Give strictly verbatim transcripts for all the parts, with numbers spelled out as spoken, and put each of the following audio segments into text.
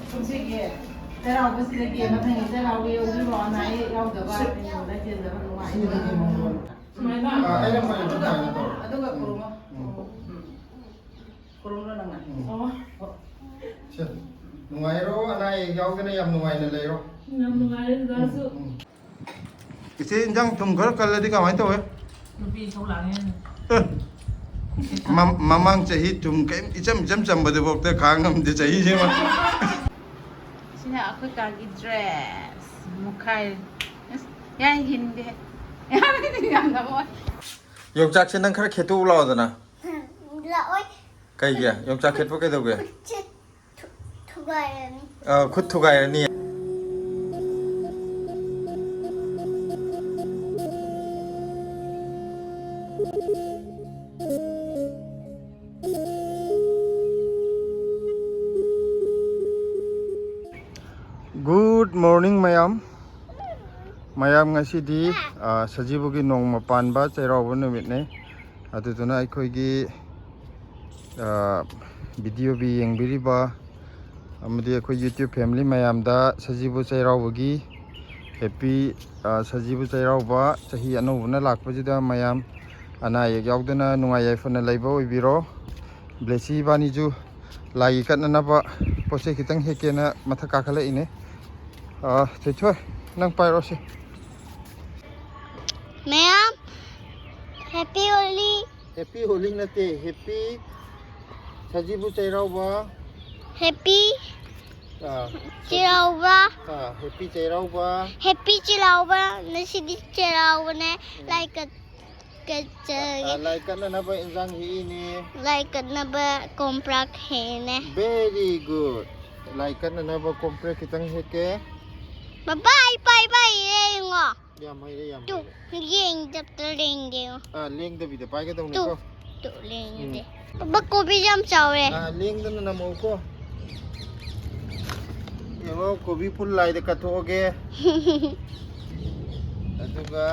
ꯀꯨꯝꯁꯤꯒꯤ ꯆꯩꯔꯥꯎꯕꯁꯤꯗꯒꯤ ꯃꯊꯪꯒꯤ ꯆꯩꯔꯥꯎꯕ ꯌꯧꯗ꯭ꯔꯤꯕ ꯑꯅꯥ ꯑꯌꯦꯛ ꯌꯥꯎꯗꯕ, ꯀꯩꯅꯣꯗ ꯆꯦꯟꯖꯕ ꯅꯨꯡꯉꯥꯏꯕ꯫ ꯁꯨꯃꯥꯏꯅ? ꯑꯥ, ꯑꯩꯅ ꯃꯣꯏ ꯑꯗꯨꯃꯥꯏꯅ ꯇꯧꯔꯦ꯫ ꯑꯗꯨꯒ ꯈꯨꯔꯨꯝꯃꯣ꯫ ꯎꯝ꯫ ꯎꯝ꯫ ꯈꯨꯔꯨꯝꯂꯣ ꯅꯪꯅ꯫ ꯎꯝ꯫ ꯑꯣ꯫ ꯁꯦ, ꯅꯨꯡꯉꯥꯏꯔꯣ, ꯑꯅꯥ ꯑꯌꯦꯛ ꯌꯥꯎꯗꯅ ꯌꯥꯝ ꯅꯨꯡꯉꯥꯏꯅ ꯂꯩꯔꯣ꯫ ꯌꯥꯝ ꯅꯨꯡꯉꯥꯏꯔꯦ ꯗꯗꯥꯁꯨ꯫ ꯎꯝ, ꯎꯝ꯫ ꯏꯆꯦ, ꯏꯟꯖꯥꯡ ꯊꯨꯝ ꯈꯔ ꯀꯜꯂꯗꯤ ꯀꯃꯥꯏꯅ ꯇꯧꯋꯦ? ꯅꯨꯄꯤ ꯏꯁꯧ ꯂꯥꯡꯉꯦ꯫ ꯑꯦ, ꯃ-, ꯃꯃꯥꯡ ꯆꯍꯤ ꯊꯨꯝ ꯀꯩꯝ ꯏꯆꯝ ꯏꯆꯝ ꯆꯝꯕꯗꯨꯐꯥꯎꯗ ꯈꯥꯡ ꯉꯝꯗꯦ ꯆꯍꯤꯁꯤꯃ꯫ ꯁꯤꯅ ꯑꯩꯈꯣꯏ ꯀꯥꯒꯤ ꯗ꯭ꯔꯦꯁ ꯃꯨꯛꯈꯥꯏ꯫ ꯑꯁ, ꯌꯥꯏ, ꯍꯤꯟꯗꯦ꯫ ꯌꯥꯝꯅ ꯃꯣꯏ꯫ ꯌꯣꯡꯆꯥꯛꯁꯦ ꯅꯪ ꯈꯔ ꯈꯦꯠꯇꯣꯛꯎ ꯂꯥꯎꯗꯅ꯫ ꯂꯥꯛꯑꯣꯏ꯫ ꯀꯩꯒꯤ? ꯌꯣꯡꯆꯥꯛ ꯈꯦꯠꯄ ꯀꯩꯗꯧꯒꯦ? ꯈꯨꯠꯁꯦ ꯊꯨ-, ꯊꯨꯒꯥꯏꯔꯅꯤ꯫ ꯑ, ꯈꯨꯠ ꯊꯨꯒꯥꯏꯔꯅꯤ꯫ Good morning, ꯃꯌꯥꯝ꯫ ꯃꯌꯥꯝ, ꯉꯁꯤꯗꯤ, ꯑ, ꯁꯖꯤꯕꯨꯒꯤ ꯅꯣꯡꯃ ꯄꯥꯟꯕ ꯆꯩꯔꯥꯎꯕ ꯅꯨꯃꯤꯠꯅꯤ꯫ ꯑꯗꯨꯗꯨꯅ ꯑꯩꯈꯣꯏꯒꯤ, ꯑ, video ꯕꯤ ꯌꯦꯡꯕꯤꯔꯤꯕ ꯑꯃꯗꯤ ꯑꯩꯈꯣꯏ YouTube family ꯃꯌꯥꯝꯗ ꯁꯖꯤꯕꯨ ꯆꯩꯔꯥꯎꯕꯒꯤ happy, ꯑ, ꯁꯖꯤꯕꯨ ꯆꯩꯔꯥꯎꯕ ꯆꯍꯤ ꯑꯅꯧꯕꯅ ꯂꯥꯛꯄꯁꯤꯗ ꯃꯌꯥꯝ ꯑꯅꯥ ꯑꯌꯦꯛ ꯌꯥꯎꯗꯅ ꯅꯨꯡꯉꯥꯏ ꯌꯥꯏꯐꯅ ꯂꯩꯕ ꯑꯣꯏꯕꯤꯔꯣ꯫ ꯕ꯭ꯂꯦꯁꯤ ꯏꯕꯥꯅꯤꯁꯨ ꯂꯥꯏꯒꯤ ꯀꯠꯅꯅꯕ ꯄꯣꯠ ꯆꯩ ꯈꯤꯇꯪ ꯍꯦꯛꯀꯦꯅ ꯃꯊꯛ ꯀꯥꯈꯠꯂꯛꯏꯅꯦ꯫ ꯑ, ꯊꯣꯏꯊꯣꯏ, ꯅꯪ ꯄꯥꯏꯔꯣꯁꯦ꯫ ꯃꯌꯥꯝ, happy Holi꯫ Happy Holi ꯅꯠꯇꯦ, happy ꯁꯖꯤꯕꯨ ꯆꯩꯔꯥꯎꯕ꯫ Happy ꯑꯥ, ꯆꯩꯔꯥꯎꯕ꯫ ꯑꯥ, happy ꯆꯩꯔꯥꯎꯕ꯫ Happy ꯆꯩꯔꯥꯎꯕ꯫ ꯉꯁꯤꯗꯤ ꯆꯩꯔꯥꯎꯕꯅꯦ꯫ ꯎꯝ꯫ ꯂꯥꯏ ꯀꯠ-, ꯀꯠꯆꯒꯦ꯫ ꯑꯥ, ꯂꯥꯏ ꯀꯠꯅꯅꯕ ꯏꯟꯖꯥꯡ ꯍꯦꯛꯏꯅꯦ꯫ ꯂꯥꯏ ꯀꯠꯅꯕ ꯀꯣꯝꯄ꯭ꯔꯥꯛ ꯍꯦꯛꯏꯅꯦ꯫ Very good꯫ ꯂꯥꯏ ꯀꯠꯅꯅꯕ ꯀꯣꯝꯄ꯭ꯔꯦꯛ ꯈꯤꯇꯪ ꯍꯦꯛꯀꯦ꯫ ꯕꯕꯥ, ꯑꯩ ꯄꯥꯏꯕ ꯍꯩꯔꯦ ꯌꯦꯡꯉꯣ꯫ ꯌꯥꯝ ꯍꯩꯔꯦ, ꯌꯥꯝ ꯇꯨ, ꯍꯩꯔꯦ꯫ ꯌꯦꯡꯗꯕꯇ ꯂꯦꯡꯗꯦ ꯌꯦꯡꯉꯣ꯫ ꯑꯥ, ꯂꯦꯡꯗꯕꯤꯗ ꯇꯨ, ꯄꯥꯏꯒꯗꯧꯅꯤꯀꯣ꯫ ꯇꯨ, ꯂꯦꯡꯗꯦ꯫ ꯎꯝ꯫ ꯕꯕꯥ, ꯀꯣꯕꯤ ꯌꯥꯝ ꯆꯥꯎꯔꯦ꯫ ꯑꯥ, ꯂꯦꯡꯗꯅ ꯅꯝꯃꯛꯎꯀꯣ꯫ ꯌꯦꯡꯉꯣ, ꯀꯣꯕꯤ ꯐꯨꯜ ꯂꯥꯏꯗ ꯀꯠꯊꯣꯛꯑꯒꯦ꯫ ꯑꯗꯨꯒ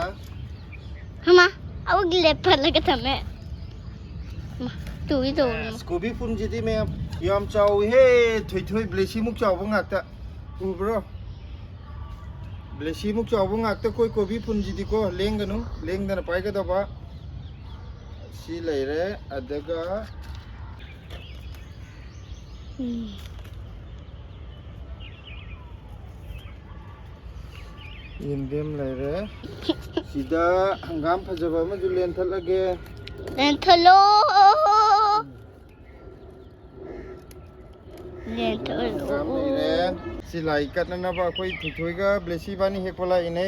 ꯃꯃꯥ, ꯑꯃꯨꯛ ꯂꯦꯞꯍꯜꯂꯒ ꯊꯝꯃꯦ꯫ ꯃꯥ, ꯇꯨꯒꯤ ꯇꯧꯔꯦ꯫ ꯑꯁ, ꯀꯣꯕꯤ ꯐꯨꯜꯁꯤꯗꯤ ꯃꯌꯥꯝ ꯌꯥꯝ ꯆꯥꯎꯋꯤꯍꯦ, ꯊꯣꯏꯊꯣꯏ, ꯕ꯭ꯂꯦꯁꯤꯃꯨꯛ ꯆꯥꯎꯕ ꯉꯥꯛꯇ꯫ ꯎꯕ꯭ꯔꯣ? ꯕ꯭ꯂꯦꯁꯤꯃꯨꯛ ꯆꯥꯎꯕ ꯉꯥꯛꯇ꯫ ꯑꯩꯈꯣꯏ ꯀꯣꯕꯤ ꯐꯨꯟꯁꯤꯗꯤꯀꯣ, ꯂꯦꯡꯒꯅꯨ, ꯂꯦꯡꯗꯅ ꯄꯥꯏꯒꯗꯕ꯫ ꯁꯤ ꯂꯩꯔꯦ, ꯑꯗꯨꯒ ꯎꯝ꯫ ꯌꯦꯟꯗꯦꯝ ꯂꯩꯔꯦ꯫ ꯁꯤꯗ ꯍꯪꯒꯥꯝ ꯐꯖꯕ ꯑꯃꯁꯨ ꯂꯦꯟꯊꯠꯂꯒꯦ꯫ ꯂꯦꯟꯊꯠꯂꯣ꯫ ꯂꯦꯟꯊꯠꯂꯣ꯫ ꯍꯪꯒꯥꯝ ꯂꯩꯔꯦ꯫ ꯁꯤ ꯂꯥꯏ ꯀꯠꯅꯅꯕ ꯑꯩꯈꯣꯏ ꯊꯣꯏꯊꯣꯏꯒ ꯕ꯭ꯂꯦꯁꯤ ꯏꯕꯥꯅꯤ ꯍꯦꯛꯄ ꯂꯥꯛꯏꯅꯦ꯫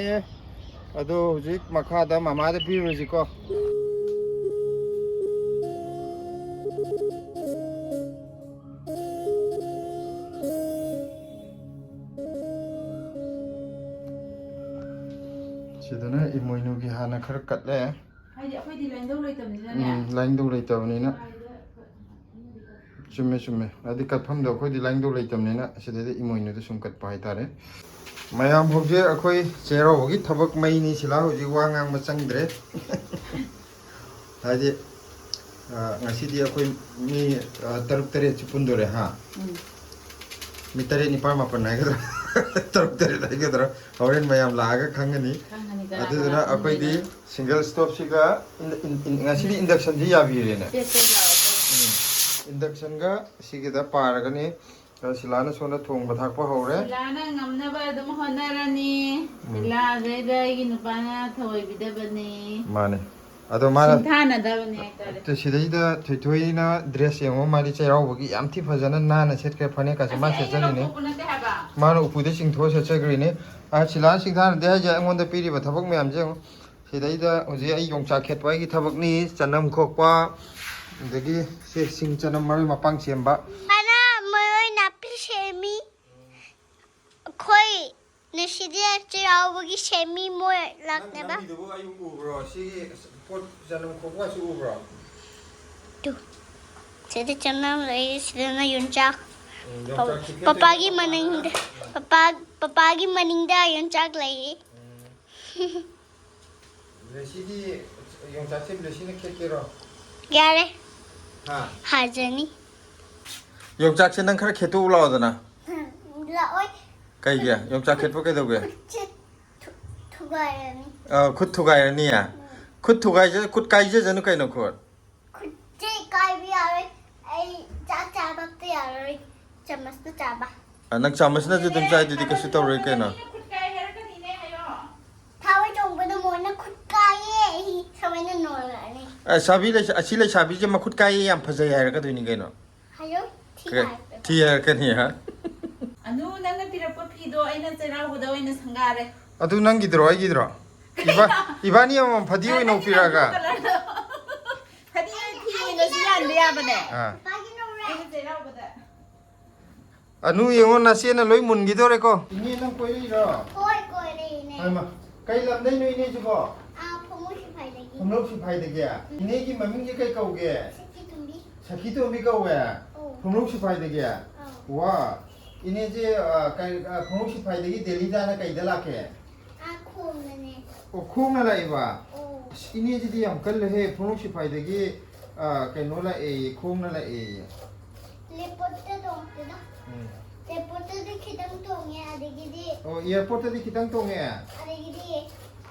ꯑꯗꯣ ꯍꯧꯖꯤꯛ ꯃꯈꯥꯗ ꯃꯃꯥꯗ ꯄꯤꯔꯨꯔꯁꯤꯀꯣ꯫ ꯁꯤꯗꯅ ꯏꯃꯣꯏꯅꯨꯒꯤ ꯍꯥꯟꯅ ꯈꯔ ꯀꯠꯂꯦ꯫ ꯍꯥꯏꯗꯤ ꯑꯩꯈꯣꯏꯗꯤ ꯂꯥꯏꯅꯤꯡꯊꯧ ꯂꯩꯇꯕꯅꯤꯅꯅꯦ꯫ ꯎꯝ, ꯂꯥꯏꯅꯤꯡꯊꯧ ꯂꯩꯇꯕꯅꯤꯅ꯫ ꯂꯥꯏꯗ ꯈꯔ ꯆꯨꯝꯃꯦ, ꯆꯨꯝꯃꯦ꯫ ꯍꯥꯏꯗꯤ ꯀꯠꯐꯝꯗꯣ ꯑꯩꯈꯣꯏꯗꯤ ꯂꯥꯏꯅꯤꯡꯊꯧ ꯂꯩꯇꯕꯅꯤꯅ ꯁꯤꯗꯩꯗ ꯏꯃꯣꯏꯅꯨꯗ ꯁꯨꯝ ꯀꯠꯄ ꯍꯥꯏꯇꯥꯔꯦ꯫ ꯃꯌꯥꯝ ꯍꯧꯖꯤꯛ ꯑꯩꯈꯣꯏ ꯆꯩꯔꯥꯎꯕꯒꯤ ꯊꯕꯛ ꯃꯩꯅꯤ, ꯁꯤꯂꯥ ꯍꯧꯖꯤꯛ ꯋꯥ ꯉꯥꯡꯕ ꯆꯪꯗ꯭ꯔꯦ꯫ ꯍꯥꯏꯗꯤ, ꯑ, ꯉꯁꯤꯗꯤ ꯑꯩꯈꯣꯏ ꯃꯤ, ꯑ, ꯇꯔꯨꯛ ꯇꯔꯦꯠꯁꯤ ꯄꯨꯟꯗꯣꯔꯦ, ꯍꯥ? ꯎꯝ꯫ ꯃꯤ ꯇꯔꯦꯠ, ꯅꯤꯄꯥꯜ, ꯃꯥꯄꯜ ꯍꯥꯏꯒꯗ꯭ꯔꯥ? ꯇꯔꯨꯛ ꯇꯔꯦꯠ ꯍꯥꯏꯒꯗ꯭ꯔꯥ? ꯍꯣꯔꯦꯟ ꯃꯌꯥꯝ ꯂꯥꯛꯑꯒ ꯈꯪꯒꯅꯤ꯫ ꯈꯪꯒꯅꯤ ꯀꯅꯥ ꯑꯗꯨꯗꯨꯅ ꯀꯅꯥ ꯑꯩꯈꯣꯏꯗꯤ ꯄꯨꯟꯗꯣꯏꯅꯣ꯫ ꯁꯤꯡꯒꯜ ꯁ꯭ꯇꯣꯞꯁꯤꯒ ꯏꯟ-, ꯏꯟ-, ꯏꯟ-, ꯉꯁꯤꯗꯤ ꯏꯟꯗꯛꯁꯟꯁꯤ ꯌꯥꯕꯤꯔꯦꯅꯦ꯫ ꯄꯦꯠ ꯄꯦꯠ ꯂꯥꯎꯔꯛꯇꯣꯏꯅꯤ꯫ ꯎꯝ꯫ ꯏꯟꯗꯛꯁꯟꯒ ꯁꯤꯒꯤꯗ ꯄꯥꯔꯒꯅꯤ꯫ ꯑꯗꯣ ꯁꯤꯂꯥꯅ ꯁꯣꯝꯗ ꯊꯣꯡꯕ ꯊꯥꯛꯄ ꯍꯧꯔꯦ꯫ ꯁꯤꯂꯥꯅ ꯉꯝꯅꯕ ꯑꯗꯨꯝ ꯍꯣꯠꯅꯔꯅꯤ꯫ ꯎꯝ꯫ ꯁꯤꯂꯥ ꯑꯗꯩꯗ ꯑꯩꯒꯤ ꯅꯨꯄꯥꯅ ꯊꯑꯣꯏꯕꯤꯗꯕꯅꯤ꯫ ꯃꯥꯅꯦ꯫ ꯑꯗꯣ ꯃꯥꯅ ꯁꯤꯡꯊꯥꯅꯗꯕꯅꯦ ꯍꯥꯏꯇꯥꯔꯦ꯫ ꯑꯗꯣ ꯁꯤꯗꯩꯗ ꯊꯣꯏꯊꯣꯏꯅ ꯗ꯭ꯔꯦꯁ ꯌꯦꯡꯉꯣ, ꯃꯥꯗꯤ ꯆꯩꯔꯥꯎꯕꯒꯤ ꯌꯥꯝ ꯊꯤ ꯐꯖꯅ ꯅꯥꯟꯅ ꯁꯦꯠꯈ꯭ꯔꯦ, ꯐꯅꯦꯛꯀꯁꯦ ꯑꯁꯤ ꯃꯥ ꯑꯩꯅ ꯁꯦꯠꯆꯔꯤꯅꯦ꯫ ꯂꯧꯊꯣꯛꯄ ꯅꯠꯇꯦ ꯍꯥꯏꯕ꯫ ꯃꯥꯅ ꯎꯄꯨꯗ ꯆꯤꯡꯊꯣꯛꯑ ꯁꯦꯠꯆꯈ꯭ꯔꯤꯅꯦ꯫ ꯑ, ꯁꯤꯂꯥꯅ ꯁꯤꯡꯊꯥꯅꯗꯦ ꯍꯥꯏꯁꯦ ꯑꯩꯉꯣꯟꯗ ꯄꯤꯔꯤꯕ ꯊꯕꯛ ꯃꯌꯥꯝꯁꯦ ꯌꯦꯡꯉꯣ꯫ ꯁꯤꯗꯩꯗ ꯍꯧꯖꯤꯛ ꯑꯩ ꯌꯣꯡꯆꯥꯛ ꯈꯦꯠꯄ ꯑꯩꯒꯤ ꯊꯕꯛꯅꯤ, ꯆꯅꯝ ꯈꯣꯛꯄ, ꯑꯗꯒꯤ ꯁꯤ ꯁꯤꯡ ꯆꯅꯝ ꯃꯔꯣꯏ ꯃꯄꯥꯡ ꯁꯦꯝꯕ꯫ ꯑꯅ ꯃꯔꯣꯏ ꯅꯥꯄꯤ ꯁꯦꯝꯃꯤ꯫ ꯑꯩꯈꯣꯏ ꯉꯁꯤꯗꯤ ꯆꯩꯔꯥꯎꯕꯒꯤ ꯁꯦꯝꯃꯤ ꯃꯣꯏ ꯅꯪ ꯂꯥꯛꯅꯕ꯫ ꯅꯝꯃꯤꯗꯨꯕꯨ ꯑꯩ ꯎꯕ꯭ꯔꯣ? ꯁꯤꯒꯤ ꯄꯣꯠ ꯆꯅꯝ ꯈꯣꯛꯄꯁꯨ ꯎꯕ꯭ꯔꯣ? ꯇꯨ꯫ ꯁꯤꯗ ꯆꯅꯝ ꯂꯩ, ꯁꯤꯗꯅ ꯌꯣꯡꯆꯥꯛ꯫ ꯎꯝ, ꯌꯣꯡꯆꯥꯛ ꯄ-, ꯈꯦꯠꯇꯣꯏꯅꯦ ꯄꯄꯥꯒꯤ ꯄꯄꯥꯅ꯫ ꯃꯅꯤꯡꯗ, ꯄꯄꯥ, ꯄꯄꯥꯒꯤ ꯃꯅꯤꯡꯗ ꯌꯣꯡꯆꯥꯛ ꯂꯩ꯫ ꯎꯝ꯫ ꯕ꯭ꯂꯦꯁꯤꯗꯤ ꯌꯣꯡꯆꯥꯛꯁꯦ ꯕ꯭ꯂꯦꯁꯤꯅ ꯈꯦꯠꯀꯦꯔꯣ? ꯌꯥꯔꯦ꯫ ꯍꯥ? ꯍꯥꯖꯅꯤ꯫ ꯌꯣꯡꯆꯥꯛꯁꯦ ꯅꯪ ꯈꯔ ꯈꯦꯠꯇꯣꯛꯎ ꯂꯥꯎꯗꯅ꯫ ꯂꯥꯛꯑꯣꯏ꯫ ꯀꯩꯒꯤ? ꯌꯣꯡꯆꯥꯛ ꯈꯦꯠꯄ ꯀꯩꯗꯧꯒꯦ? ꯈꯨꯠꯁꯦ ꯊꯨ-, ꯊꯨꯒꯥꯏꯔꯅꯤ꯫ ꯑ, ꯈꯨꯠ ꯊꯨꯒꯥꯏꯔꯅꯤꯌꯦ? ꯎꯝ꯫ ꯈꯨꯠ ꯊꯨꯒꯥꯏꯖ-, ꯈꯨꯠ ꯀꯥꯏꯖꯖꯅꯨ ꯀꯩꯅꯣ ꯈꯨꯠ꯫ ꯈꯨꯠꯁꯦ ꯀꯥꯏꯕ ꯌꯥꯔꯣꯏ꯫ ꯑꯩ ꯆꯥꯛ ꯆꯥꯕ ꯑꯝꯇ ꯌꯥꯔꯣꯏ꯫ ꯆꯥꯃꯁꯅ ꯆꯥꯕ꯫ ꯑ, ꯅꯪ ꯆꯥꯃꯁꯅꯁꯨ ꯑꯗꯨꯝ ꯆꯥꯏꯗꯨꯗꯤ ꯀꯩꯁꯨ ꯇꯧꯔꯣꯏ ꯀꯩꯅꯣ꯫ ꯈꯨꯠ ꯀꯥꯏ ꯍꯥꯏꯔꯛꯀꯅꯤꯅꯦ ꯍꯥꯏꯌꯣ꯫ ꯊꯥꯕꯜ ꯆꯣꯡꯕꯗ ꯃꯣꯏꯅ ꯈꯨꯠ ꯀꯥꯏꯌꯦ꯫ ꯑꯩ ꯁꯨꯃꯥꯏꯅ ꯅꯣꯜꯂꯛꯑꯅꯤ꯫ ꯑ, ꯁꯥꯕꯤ ꯂꯩꯁꯥ-, ꯑꯁꯤ ꯂꯩꯁꯥꯕꯤꯁꯦ ꯃꯈꯨꯠ ꯀꯥꯏꯌꯦ ꯌꯥꯝ ꯐꯖꯩ ꯍꯥꯏꯔꯛꯀꯗꯣꯏꯅꯤ ꯀꯩꯅꯣ꯫ ꯍꯥꯏꯌꯣ꯫ ꯊꯤ ꯀꯩ? ꯍꯥꯏꯔꯛꯀꯅꯤ꯫ ꯊꯤ ꯍꯥꯏꯔꯛꯀꯅꯤ, ꯍꯥ? ꯑꯅꯨ, ꯅꯪꯅ ꯄꯤꯔꯛꯄ ꯐꯤꯗꯣ ꯑꯩꯅ ꯆꯩꯔꯥꯎꯕꯗ ꯑꯣꯏꯅ ꯁꯪꯒꯥꯔꯦ꯫ ꯑꯗꯨ ꯅꯪꯒꯤꯗꯨꯔꯣ, ꯑꯩꯒꯤꯗꯨꯔꯣ? ꯏꯕꯥ-, ꯏꯕꯥꯅꯤ ꯑꯃꯃꯝ ꯐꯗꯤ ꯑꯣꯏꯅ ꯅꯪꯒꯤ ꯎꯞꯄꯤꯔꯛꯑꯒ? Blue colourꯗꯣ꯫ ꯐꯗꯤ ꯑꯣꯏꯅ ꯐꯤ ꯑꯣꯏꯅꯁꯨ ꯌꯥꯟꯕ ꯌꯥꯕꯅꯦ꯫ ꯑꯥ꯫ ꯄꯥꯒꯤꯅꯧꯔꯦ꯫ ꯑꯩꯅ ꯆꯩꯔꯥꯎꯕꯗ꯫ ꯑꯅꯨ, ꯌꯦꯡꯉꯣ, ꯅꯆꯦꯅ ꯂꯣꯏ ꯃꯨꯟꯈꯤꯗꯣꯔꯦꯀꯣ꯫ ꯏꯅꯦ, ꯅꯪ ꯀꯣꯏꯔꯛꯏꯔꯣ? ꯍꯣꯏ, ꯀꯣꯏꯔꯛꯏꯅꯦ꯫ ꯍꯩꯃꯥ, ꯀꯩ ꯂꯝꯗꯩꯅꯣ ꯏꯅꯦꯁꯤꯕꯣ? ꯑꯥ, ꯐꯣꯡꯉꯨ ꯁꯤꯐꯥꯏꯗꯒꯤ꯫ ꯐꯨꯝꯂꯧ ꯁꯤꯐꯥꯏꯗꯒꯤ? ꯎꯝ꯫ ꯏꯅꯦꯒꯤ ꯃꯃꯤꯡꯁꯦ ꯀꯩ ꯀꯧꯒꯦ? ꯁꯈꯤꯇꯣꯝꯕꯤ꯫ ꯁꯈꯤꯇꯣꯝꯕꯤ ꯀꯧꯋꯦ? ꯑꯧ꯫ ꯐꯨꯝꯂꯧ ꯁꯤꯐꯥꯏꯗꯒꯤ? ꯑꯧ꯫ ꯋꯥ, ꯏꯅꯦꯁꯦ, ꯑ, ꯀꯩ, ꯑ, ꯐꯨꯝꯂꯧ ꯁꯤꯐꯥꯏꯗꯒꯤ ꯗꯦꯜꯂꯤ ꯇꯥꯟꯅ ꯀꯩꯗ ꯂꯥꯛꯀꯦ? ꯑꯥ, ꯈꯣꯡꯅꯅꯦ꯫ ꯑꯣ, ꯈꯣꯡꯅ ꯂꯥꯛꯏꯕ? ꯑꯣ꯫ ꯑꯁ, ꯏꯅꯦꯁꯤꯗꯤ ꯌꯥꯝ ꯀꯜꯂꯦꯍꯦ, ꯐꯨꯝꯂꯧ ꯁꯤꯐꯥꯏꯗꯒꯤ, ꯑ, ꯀꯩꯅꯣ ꯂꯥꯛꯑꯦꯌꯦ, ꯈꯣꯡꯅ ꯂꯥꯛꯑꯦꯌꯦ꯫ Airportꯇ ꯇꯣꯡꯉꯛꯇꯦꯗ꯫ ꯎꯝ꯫ Airportꯇꯗꯤ ꯈꯤꯇꯪ ꯇꯣꯡꯉꯦ, ꯑꯗꯒꯤꯗꯤ ꯑꯣ, airportꯇꯗꯤ ꯈꯤꯇꯪ ꯇꯣꯡꯉꯦ? ꯑꯗꯒꯤꯗꯤ,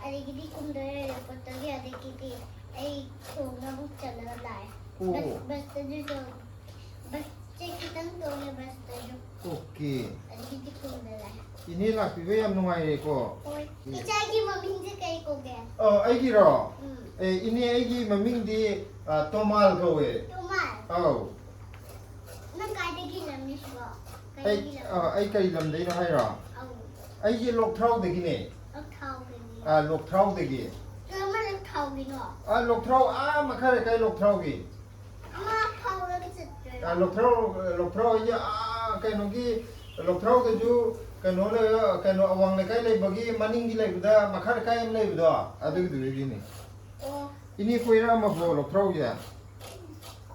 ꯑꯗꯒꯤꯗꯤ ꯀꯨꯝꯗꯔꯦ airportꯇꯒꯤ, ꯑꯗꯒꯤꯗꯤ ꯑꯩ ꯈꯣꯡꯅ ꯑꯃꯨꯛ ꯆꯠꯂꯒ ꯂꯥꯛꯑꯦ꯫ ꯑꯣ꯫ Bus, busꯇꯁꯨ ꯇꯣꯡ-, busꯁꯦ ꯈꯤꯇꯪ ꯇꯣꯡꯉꯦ, busꯇꯁꯨ꯫ Okay꯫ ꯑꯗꯒꯤꯗꯤ ꯈꯣꯡꯅ ꯂꯥꯛꯑꯦ꯫ ꯏꯅꯦ ꯂꯥꯛꯄꯤꯕ ꯌꯥꯝ ꯅꯨꯡꯉꯥꯏꯔꯦꯀꯣ꯫ ꯍꯣꯏ꯫ ꯏ- ꯏꯆꯥꯒꯤ ꯃꯃꯤꯡꯁꯦ ꯀꯩ ꯀꯧꯒꯦ? ꯑꯣ, ꯑꯩꯒꯤꯔꯣ? ꯎꯝ꯫ ꯑꯦ, ꯏꯅꯦ, ꯑꯩꯒꯤ ꯃꯃꯤꯡꯗꯤ, ꯑ, ꯇꯣꯃꯥꯜ ꯀꯧꯋꯦ꯫ ꯇꯣꯃꯥꯜ? ꯑꯧ꯫ ꯅꯪ ꯀꯥꯏꯗꯒꯤ ꯂꯝꯅꯣ ꯁꯤꯕꯣ? ꯑꯩ, ꯀꯥꯏꯗꯒꯤ ꯂꯝꯅꯣ? ꯑ, ꯑꯩ ꯀꯔꯤ ꯂꯝꯗꯩꯅꯣ ꯍꯥꯏꯔꯣ? ꯑꯧ꯫ ꯑꯩꯁꯦ ꯂꯣꯛꯊ꯭ꯔꯥꯎꯗꯒꯤꯅꯦ꯫ ꯂꯣꯛꯊ꯭ꯔꯥꯎꯗꯒꯤ꯫ ꯑ, ꯂꯣꯛꯊ꯭ꯔꯥꯎꯗꯒꯤ꯫ ꯀꯔꯝꯕ ꯂꯣꯛꯊ꯭ꯔꯥꯎꯒꯤꯅꯣ? ꯑ, ꯂꯣꯛꯊ꯭ꯔꯥꯎ ꯑꯥ ꯃꯈꯥ ꯂꯩꯀꯥꯏ ꯂꯣꯛꯊ꯭ꯔꯥꯎꯒꯤ꯫ ꯑꯃ ꯐꯥꯎꯔꯒ ꯆꯠꯇꯣꯏꯔꯣ? ꯑ, ꯂꯣꯛꯊ꯭ꯔꯥꯎ, ꯂꯣꯛꯊ꯭ꯔꯥꯎ ꯍꯥꯏꯁꯦ, ꯑꯥ, ꯀꯩꯅꯣꯒꯤ, ꯂꯣꯛꯊ꯭ꯔꯥꯎꯗꯁꯨ ꯀꯩꯅꯣ ꯂꯩ-, ꯀꯩꯅꯣ ꯑꯋꯥꯡ ꯂꯩꯀꯥꯏ ꯂꯩꯕꯒꯤ ꯃꯅꯤꯡꯒꯤ ꯂꯩꯕꯗ ꯃꯈꯥ ꯂꯩꯀꯥꯏ ꯑꯃ ꯂꯩꯕꯗꯣ, ꯑꯗꯨꯒꯤꯗꯨꯗꯒꯤꯅꯦ꯫ ꯑꯣ꯫ ꯏꯅꯦ ꯀꯣꯏꯔꯛꯑꯝꯃꯕꯣ ꯂꯣꯛꯊ꯭ꯔꯥꯎꯁꯦ?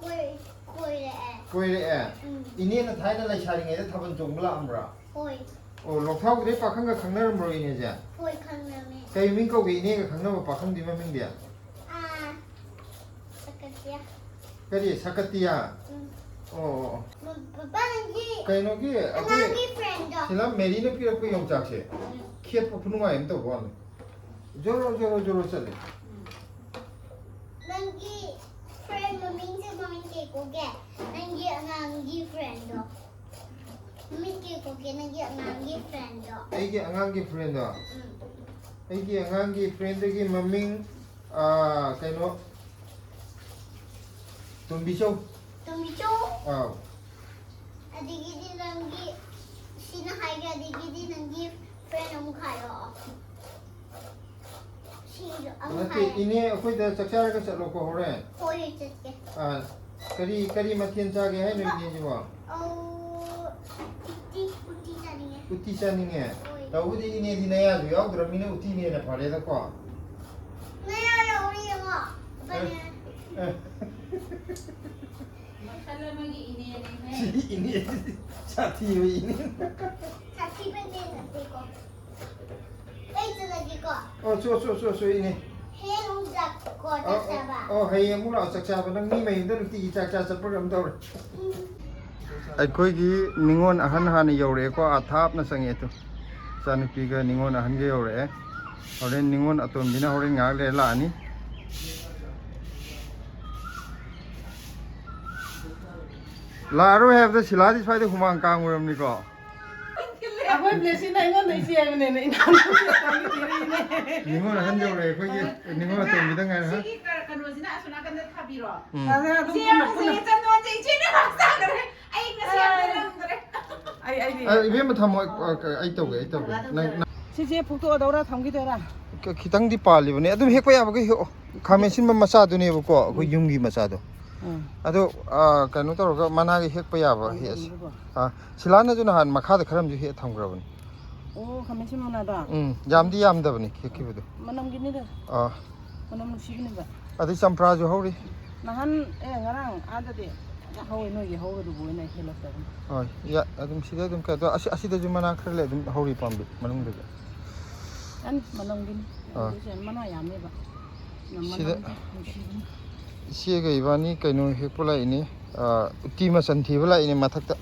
ꯀꯣꯏ-, ꯀꯣꯏꯔꯛꯑꯦ꯫ ꯀꯣꯏꯔꯛꯑꯦ? ꯎꯝ꯫ ꯏꯅꯦꯅ ꯊꯥꯏꯅ ꯂꯩꯁꯥꯔꯤꯉꯩꯗ ꯊꯥꯕꯜ ꯆꯣꯡꯕ ꯂꯥꯛꯑꯝꯕ꯭ꯔꯥ? ꯍꯣꯏ꯫ ꯑꯣ, ꯂꯣꯛꯊ꯭ꯔꯥꯎꯒꯤꯗꯩ ꯄꯥꯈꯪꯒ ꯈꯪꯅꯔꯝꯕ꯭ꯔꯣ ꯏꯅꯦꯁꯦ? ꯍꯣꯏ, ꯈꯪꯅꯔꯝꯃꯦ꯫ ꯀꯩ ꯃꯤꯡ ꯀꯧꯒꯦ ꯏꯅꯦꯒ ꯈꯪꯅꯕ ꯄꯥꯈꯪꯗꯨꯒꯤ ꯃꯃꯤꯡꯗꯤ? ꯑꯥ, ꯁꯀꯇꯤꯌꯥ꯫ ꯀꯔꯤ, ꯁꯀꯇꯤꯌꯥ? ꯎꯝ꯫ ꯑꯣ, ꯑꯣ, ꯑꯣ꯫ ꯄꯥꯄꯥ, ꯅꯪꯒꯤ ꯀꯩꯅꯣꯒꯤ ꯑꯩꯈꯣꯏ ꯑꯉꯥꯡꯒꯤ friendꯗꯣ꯫ ꯁꯤꯂꯥ ꯃꯦꯔꯤꯅ ꯄꯤꯔꯛꯄ ꯌꯣꯡꯆꯥꯛꯁꯦ ꯈꯦꯠꯄ ꯈꯨꯅꯨꯡꯉꯥꯏ ꯑꯃ ꯇꯧꯕ ꯋꯥꯅꯤ꯫ ꯖꯣꯔꯣ, ꯖꯣꯔꯣ, ꯖꯣꯔꯣ ꯆꯠꯂꯦ꯫ ꯅꯪꯒꯤ friend ꯃꯃꯤꯡꯁꯦ ꯃꯃꯤꯡ ꯀꯩ ꯀꯧꯒꯦ? ꯅꯪꯒꯤ ꯑꯉꯥꯡꯒꯤ friendꯗꯣ꯫ ꯃꯃꯤꯡ ꯀꯩ ꯀꯧꯒꯦ ꯅꯪꯒꯤ ꯑꯉꯥꯡꯒꯤ friendꯗꯣ? ꯑꯩꯒꯤ ꯑꯉꯥꯡꯒꯤ friendꯗꯣ? ꯎꯝ꯫ ꯑꯩꯒꯤ ꯑꯉꯥꯡꯒꯤ friendꯗꯨꯒꯤ ꯃꯃꯤꯡ, ꯑꯥ, ꯀꯩꯅꯣ, ꯇꯣꯝꯕꯤꯆꯧ꯫ ꯇꯣꯝꯕꯤꯆꯧ? ꯑꯥꯎ꯫ ꯑꯗꯒꯤꯗꯤ ꯅꯪꯒꯤ, ꯁꯤꯅ ꯍꯥꯏꯒꯦ, ꯑꯗꯒꯤꯗꯤ ꯅꯪꯒꯤ friend ꯑꯃꯨꯛ ꯍꯥꯏꯔꯛꯑꯣ꯫ ꯁꯤꯁꯨ ꯑꯃꯨꯛ ꯅꯠꯇꯦ, ꯍꯥꯏꯔꯛꯑꯣ꯫ ꯏꯅꯦ, ꯑꯩꯈꯣꯏꯗ ꯆꯥꯛ ꯆꯥꯔꯒ ꯆꯠꯂꯣꯀꯣ ꯍꯣꯔꯦꯟ꯫ ꯍꯣꯏ, ꯆꯠꯀꯦ꯫ ꯑꯥ, ꯀꯔꯤ, ꯀꯔꯤ ꯃꯊꯦꯜ ꯆꯥꯒꯦ ꯍꯥꯏꯅꯣ ꯏꯅꯦꯁꯤꯕꯣ? ꯑꯧ, ꯎꯇꯤ, ꯎꯇꯤ ꯆꯥꯅꯤꯡꯉꯦ꯫ ꯎꯇꯤ ꯆꯥꯅꯤꯡꯉꯦ? ꯍꯣꯏ꯫ ꯇꯧꯕꯨꯗꯤ ꯏꯅꯦꯗꯤ ꯅꯌꯥꯁꯨ ꯌꯥꯎꯗ꯭ꯔꯕꯅꯤꯅ ꯎꯇꯤꯅ ꯍꯦꯟꯅ ꯐꯔꯦꯗꯀꯣ꯫ ꯅꯌꯥ ꯌꯥꯎꯔꯤ ꯌꯦꯡꯉꯣ꯫ ꯑꯦ, ꯑꯦ꯫ ꯃꯈꯜ ꯑꯃꯒꯤ ꯏꯅꯦꯅꯦꯍꯦ꯫ ꯁꯤ ꯏꯅꯦ, ꯁꯥꯊꯤꯕ ꯏꯅꯦ꯫ ꯁꯥꯊꯤꯕ ꯏꯅꯦ ꯅꯠꯇꯦꯀꯣ꯫ ꯑꯩ ꯆꯠꯂꯒꯦꯀꯣ꯫ ꯑꯣ, ꯆꯣ, ꯆꯣ, ꯆꯣ, ꯆꯣ, ꯏꯅꯦ꯫ ꯍꯌꯦꯡ ꯑꯃꯨꯛ ꯂꯥꯛꯀꯣ, ꯑꯣ, ꯆꯥꯛ ꯆꯥꯕ꯫ ꯑꯣ, ꯍꯌꯦꯡ ꯑꯃꯨꯛ ꯂꯥꯛꯑꯣ, ꯆꯥꯛ ꯆꯥꯕ꯫ ꯅꯪ ꯃꯤ ꯃꯌꯨꯝꯗ ꯅꯨꯡꯇꯤꯒꯤ ꯆꯥꯛ ꯆꯥ ꯆꯠꯄ꯭ꯔꯥ ꯀꯩꯅꯣꯝ ꯇꯧꯔꯦ꯫ ꯎꯝ꯫ ꯑꯩꯈꯣꯏꯒꯤ ꯅꯤꯉꯣꯜ ꯑꯍꯟ ꯍꯥꯟꯅ ꯌꯧꯔꯛꯑꯦꯀꯣ, ꯑꯥ ꯊꯥꯞꯅ ꯆꯪꯉꯛꯑꯦ ꯇꯨ꯫ ꯏꯆꯥꯅꯨꯄꯤꯒ ꯅꯤꯉꯣꯜ ꯑꯍꯟꯒ ꯌꯧꯔꯛꯑꯦ꯫ ꯍꯣꯔꯦꯟ ꯅꯤꯉꯣꯜ ꯑꯇꯣꯝꯕꯤꯅ ꯍꯣꯔꯦꯟ ꯉꯥꯏꯍꯥꯛ ꯂꯩꯔ ꯂꯥꯛꯑꯅꯤ꯫ ꯂꯥꯛꯑꯔꯣꯏ ꯍꯥꯏꯕꯗ ꯁꯤꯂꯥꯗꯤ ꯁ꯭ꯋꯥꯏꯗ ꯍꯨꯃꯥꯡ ꯀꯥꯡꯉꯨꯔꯕꯅꯤꯀꯣ꯫ ꯑꯩꯈꯣꯏ ꯕ꯭ꯂꯦꯁꯤꯅ ꯑꯩꯉꯣꯟꯗ ꯏꯆꯦ ꯍꯥꯏꯕꯅꯦꯅꯦ, ꯏꯅꯥꯎꯅꯨꯄꯤ ꯑꯇꯣꯝꯕꯤ ꯊꯤꯔꯛꯏꯅꯦ꯫ ꯅꯤꯉꯣꯜ ꯑꯍꯟ ꯌꯧꯔꯛꯑꯦ, ꯑꯩꯈꯣꯏꯒꯤ ꯅꯤꯉꯣꯜ ꯑꯇꯣꯝꯕꯤꯗ ꯉꯥꯏꯔꯦ꯫ ꯁꯤꯒꯤ ꯀ-, ꯀꯩꯅꯣꯁꯤꯅ ꯑꯁꯣꯝ ꯅꯥꯀꯟꯗ ꯊꯥꯕꯤꯔꯣ꯫ ꯎꯝ꯫ ꯑꯗ ꯑꯗꯨꯝ ꯏꯆꯦ, ꯄꯨꯟꯅ, ꯄꯨꯟꯅ꯫ ꯍꯧꯖꯤꯛ ꯆꯟꯗꯣꯟꯁꯦ ꯏꯆꯦꯅ ꯂꯣꯏ ꯆꯥꯈ꯭ꯔꯦ꯫ ꯑꯩ ꯉꯁꯤ ꯌꯥꯝ ꯑꯦ꯫ ꯂꯩꯔꯝꯗ꯭ꯔꯦ꯫ ꯑꯩ, ꯑꯩꯗꯤ ꯑ, ꯏꯕꯦꯝꯃ ꯊꯝꯃꯣ, ꯑ, ꯀ-, ꯑꯩ ꯇꯧꯒꯦ, ꯑꯩ ꯇꯧꯒꯦ꯫ ꯅꯪ, ꯅꯪ ꯁꯤꯁꯦ ꯐꯨꯛꯇꯣꯛꯑꯗꯧꯔꯥ ꯊꯝꯈꯤꯗꯣꯏꯔꯥ? ꯈ-, ꯈꯤꯇꯪꯗꯤ ꯄꯥꯜꯂꯤꯕꯅꯦ, ꯑꯗꯨꯝ ꯍꯦꯛꯄ ꯌꯥꯕꯒꯩ ꯍꯦꯛꯑꯣ꯫ ꯈꯥꯃꯦꯟ ꯑꯁꯤꯟꯕ ꯃꯆꯥꯗꯨꯅꯦꯕꯀꯣ, ꯑꯩꯈꯣꯏ ꯎꯝ꯫ ꯌꯨꯝꯒꯤ ꯃꯆꯥꯗꯣ꯫ ꯎꯝ꯫ ꯑꯗꯣ, ꯑ, ꯀꯩꯅꯣ ꯇꯧꯔꯒ ꯃꯅꯥꯒꯤ ꯍꯦꯛꯄ ꯌꯥꯕ ꯍꯦꯛꯑꯁꯤ꯫ ꯎꯝ꯫ ꯑ, ꯁꯤꯂꯥꯅꯁꯨ ꯅꯍꯥꯟ ꯃꯈꯥꯗ ꯈꯔ ꯑꯃꯁꯨ ꯍꯦꯛꯑ ꯊꯝꯈ꯭ꯔꯕꯅꯤ꯫ ꯑꯣ, ꯈꯥꯃꯦꯟ ꯑꯁꯤꯟꯕ ꯃꯅꯥꯗꯣ? ꯎꯝ, ꯌꯥꯝꯗꯤ ꯌꯥꯝꯗꯕꯅꯤ ꯍꯦꯛꯈꯤꯕꯗꯣ꯫ ꯃꯅꯝꯒꯤꯅꯤꯗ꯫ ꯑ꯫ ꯃꯅꯝ ꯅꯨꯡꯁꯤꯕꯅꯦꯕ꯫ ꯑꯗꯩ ꯆꯝꯄ꯭ꯔꯥꯁꯨ ꯍꯧꯔꯤ꯫ ꯅꯍꯥꯟ, ꯑꯦ, ꯉꯔꯥꯡ ꯑꯥꯗꯗꯤ ꯐꯖꯅ ꯍꯧꯋꯦ, ꯅꯣꯏꯒꯤ ꯍꯧꯕꯗꯨꯕꯨ ꯑꯣꯏꯅ ꯍꯦꯜꯂꯛꯇꯕꯅꯤ꯫ ꯍꯣꯏ, ꯌꯥ-, ꯑꯗꯨꯝ ꯁꯤꯗ ꯑꯗꯨꯝ ꯀꯩꯅꯣ ꯇꯧ-, ꯑꯁꯤ-, ꯑꯁꯤꯗꯁꯨ ꯃꯅꯥ ꯈꯔ ꯂꯩ, ꯑꯗꯨꯝ ꯍꯧꯔꯤ ꯄꯥꯝꯕꯤ ꯃꯅꯨꯡꯗꯁꯨ꯫ ꯅꯍꯥꯟ ꯃꯅꯝꯒꯤꯅꯤ꯫ ꯑꯥ꯫ ꯑꯗꯨꯁꯨ ꯃꯅꯥ ꯌꯥꯝꯃꯦꯕ꯫ ꯁꯤꯗ ꯃꯅꯝꯗꯤ ꯅꯨꯡꯁꯤꯕꯅꯤ꯫ ꯏꯆꯦꯒ ꯏꯕꯥꯅꯤ ꯀꯩꯅꯣ ꯍꯦꯛꯄ ꯂꯥꯛꯏꯅꯤ꯫ ꯑ, ꯎꯇꯤ ꯃꯆꯟ ꯊꯤꯕ ꯂꯥꯛꯏꯅꯦ ꯃꯊꯛꯇ꯫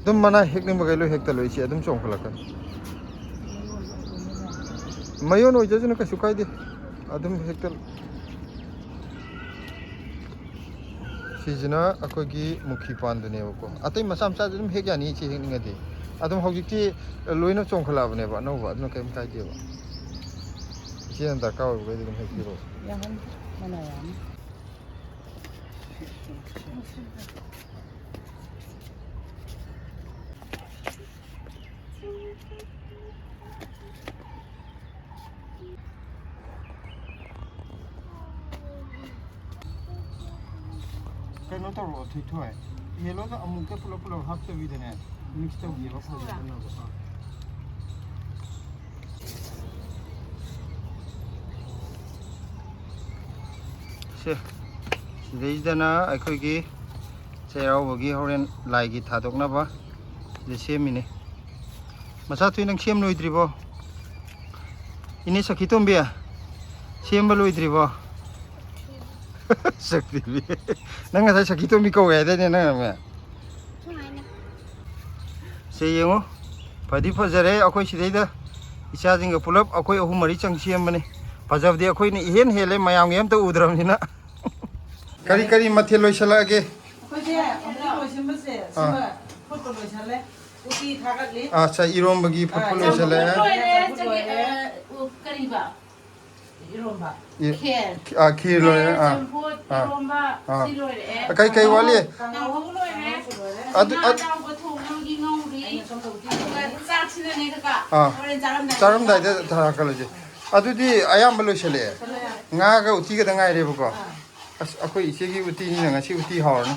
ꯑꯗꯨꯝ ꯃꯅꯥ ꯍꯦꯛꯅꯤꯡꯕꯈꯩ ꯂꯣꯏ ꯍꯦꯛꯇ ꯂꯣꯏꯁꯤ, ꯑꯗꯨꯝ ꯆꯣꯡꯈꯠꯂꯛꯀꯅꯤ꯫ ꯃꯌꯣꯟ ꯑꯣꯏꯖꯁꯅꯨ, ꯀꯩꯁꯨ ꯀꯥꯏꯗꯦ꯫ ꯑꯗꯨꯝ ꯍꯦꯛꯇ꯫ ꯁꯤꯁꯤꯅ ꯑꯩꯈꯣꯏꯒꯤ ꯃꯨꯈꯤ ꯄꯥꯟꯗꯨꯅꯦꯕꯀꯣ꯫ ꯑꯇꯩ ꯃꯆꯥ ꯃꯆꯥꯁꯨ ꯑꯗꯨꯝ ꯍꯦꯛ ꯌꯥꯅꯤ, ꯏꯆꯦ ꯍꯦꯛꯅꯤꯡꯉꯗꯤ꯫ ꯑꯗꯨꯝ ꯍꯧꯖꯤꯛꯇꯤ ꯂꯣꯏꯅ ꯆꯣꯡꯈꯠꯂꯛꯑꯕꯅꯦꯕ ꯑꯅꯧꯕ, ꯑꯗꯨꯅ ꯀꯔꯤꯝ ꯀꯥꯏꯗꯦꯕ꯫ ꯏꯆꯦꯅ ꯗꯔꯀꯥꯔ ꯑꯣꯏꯕꯈꯩꯗꯤ ꯑꯗꯨꯝ ꯍꯦꯛꯄꯤꯔꯛꯑꯣ꯫ ꯌꯥꯍꯟ-, ꯃꯅꯥ ꯌꯥꯝꯃꯤ꯫ ꯀꯩꯅꯣ ꯇꯧꯔꯛꯑꯣ, ꯊꯣꯏꯊꯣꯏ꯫ ꯌꯦꯜꯂꯣꯗꯣ ꯑꯃꯨꯛꯇ ꯄꯨꯂꯞ ꯄꯨꯂꯞ ꯍꯥꯞꯇꯕꯤꯗꯅꯦ, ꯃꯤꯛꯁ ꯇꯧꯒꯦꯕ, ꯐꯖꯅꯕ꯫ ꯁꯦ, ꯁꯤꯗꯩꯁꯤꯗꯅ ꯑꯩꯈꯣꯏꯒꯤ ꯆꯩꯔꯥꯎꯕꯒꯤ ꯍꯣꯔꯦꯟ ꯂꯥꯏꯒꯤ ꯊꯥꯗꯣꯛꯅꯕ ꯁꯤꯗ ꯁꯦꯝꯃꯤꯅꯤ꯫ ꯃꯆꯥ ꯊꯣꯏ, ꯅꯪ ꯁꯦꯝ ꯂꯣꯏꯗ꯭ꯔꯤꯕꯣ? ꯏꯅꯦ ꯁꯈꯤꯇꯣꯝꯕꯤ, ꯁꯦꯝꯕ ꯂꯣꯏꯗ꯭ꯔꯤꯕꯣ? ꯁꯛꯇꯤꯕꯤ, ꯅꯪ ꯉꯁꯥꯏ ꯁꯈꯤꯇꯣꯝꯕꯤ ꯀꯧꯋꯦ ꯍꯥꯏꯗꯥꯏꯅꯦ ꯅꯪ ꯑꯃ? ꯁꯦ ꯌꯦꯡꯉꯣ, ꯐꯗꯤ ꯐꯖꯔꯦ꯫ ꯑꯩꯈꯣꯏ ꯁꯤꯗꯩꯗ ꯏꯆꯥꯁꯤꯡꯒ ꯄꯨꯂꯞ ꯑꯩꯈꯣꯏ ꯑꯍꯨꯝ ꯃꯔꯤ ꯆꯪ ꯁꯦꯝꯕꯅꯤ꯫ ꯐꯖꯕꯗꯤ ꯑꯩꯈꯣꯏꯅ ꯏꯍꯦꯟ ꯍꯦꯜꯂꯦ, ꯃꯌꯥꯝꯒꯤ ꯑꯝꯇ ꯎꯗ꯭ꯔꯕꯅꯤꯅ꯫ ꯀꯔꯤ ꯀꯔꯤ ꯃꯊꯦꯜ ꯂꯣꯏꯁꯤꯜꯂꯛꯑꯒꯦ? ꯑꯩꯈꯣꯏꯁꯦ ꯍꯧꯖꯤꯛ ꯂꯣꯏꯁꯤꯟꯕꯁꯦ, ꯑꯥ꯫ ꯁꯤꯃ ꯐꯨꯠꯄ ꯂꯣꯏꯁꯜꯂꯦ꯫ ꯎꯇꯤ ꯊꯥꯒꯠꯂꯤ꯫ ꯑꯥ, ꯁꯥ ꯏꯔꯣꯝꯕꯒꯤ ꯐꯨꯠꯄ ꯑꯥ, ꯂꯣꯏꯁꯜꯂꯦ꯫ ꯆꯝꯐꯨꯠ ꯂꯣꯏꯔꯦ, ꯆꯝꯐꯨꯠ ꯂꯣꯏꯔꯦ꯫ ꯑ, ꯎ, ꯀꯔꯤꯕ? ꯏꯔꯣꯝꯕ꯫ ꯏ-, ꯈꯦꯔ꯫ ꯑꯥ, ꯈꯤꯔ ꯂꯣꯏꯔꯦ꯫ ꯈꯦꯔ, ꯑꯥ, ꯆꯝꯐꯨꯠ, ꯑꯥ, ꯏꯔꯣꯝꯕ, ꯑꯥ꯫ ꯁꯤ ꯂꯣꯏꯔꯦ꯫ ꯀꯩ, ꯀꯩ ꯋꯥꯠꯂꯤ? ꯀꯥꯡꯍꯧ ꯂꯣꯏꯔꯦ꯫ ꯑꯗꯨ, ꯉꯥ ꯑꯠ- ꯑꯇꯥꯎꯕ ꯊꯣꯡꯅꯕꯒꯤ ꯉꯧꯔꯤ꯫ ꯑꯗꯨꯒ ꯆꯥꯛꯁꯤꯅꯅꯦ ꯀꯀꯥ, ꯑꯥ꯫ ꯍꯣꯔꯦꯟ ꯆꯥꯔꯝꯗꯥꯏꯗ꯫ ꯆꯥꯔꯝꯗꯥꯏꯗ ꯊꯥꯔꯛꯀꯂꯁꯦ꯫ ꯑꯗꯨꯗꯤ ꯑꯌꯥꯝꯕ ꯂꯣꯏꯁꯤꯜꯂꯛꯑꯦ꯫ ꯂꯣꯏꯁꯤꯜꯂꯛꯑꯦ꯫ ꯉꯥꯒ ꯎꯇꯤꯒꯗ ꯉꯥꯏꯔꯦꯕꯀꯣ꯫ ꯑꯥ꯫ ꯑꯁ, ꯑꯩꯈꯣꯏ ꯏꯆꯦꯒꯤ ꯎꯇꯤꯅꯤꯅ ꯉꯁꯤ ꯎꯇꯤ ꯍꯥꯎꯔꯅꯤ꯫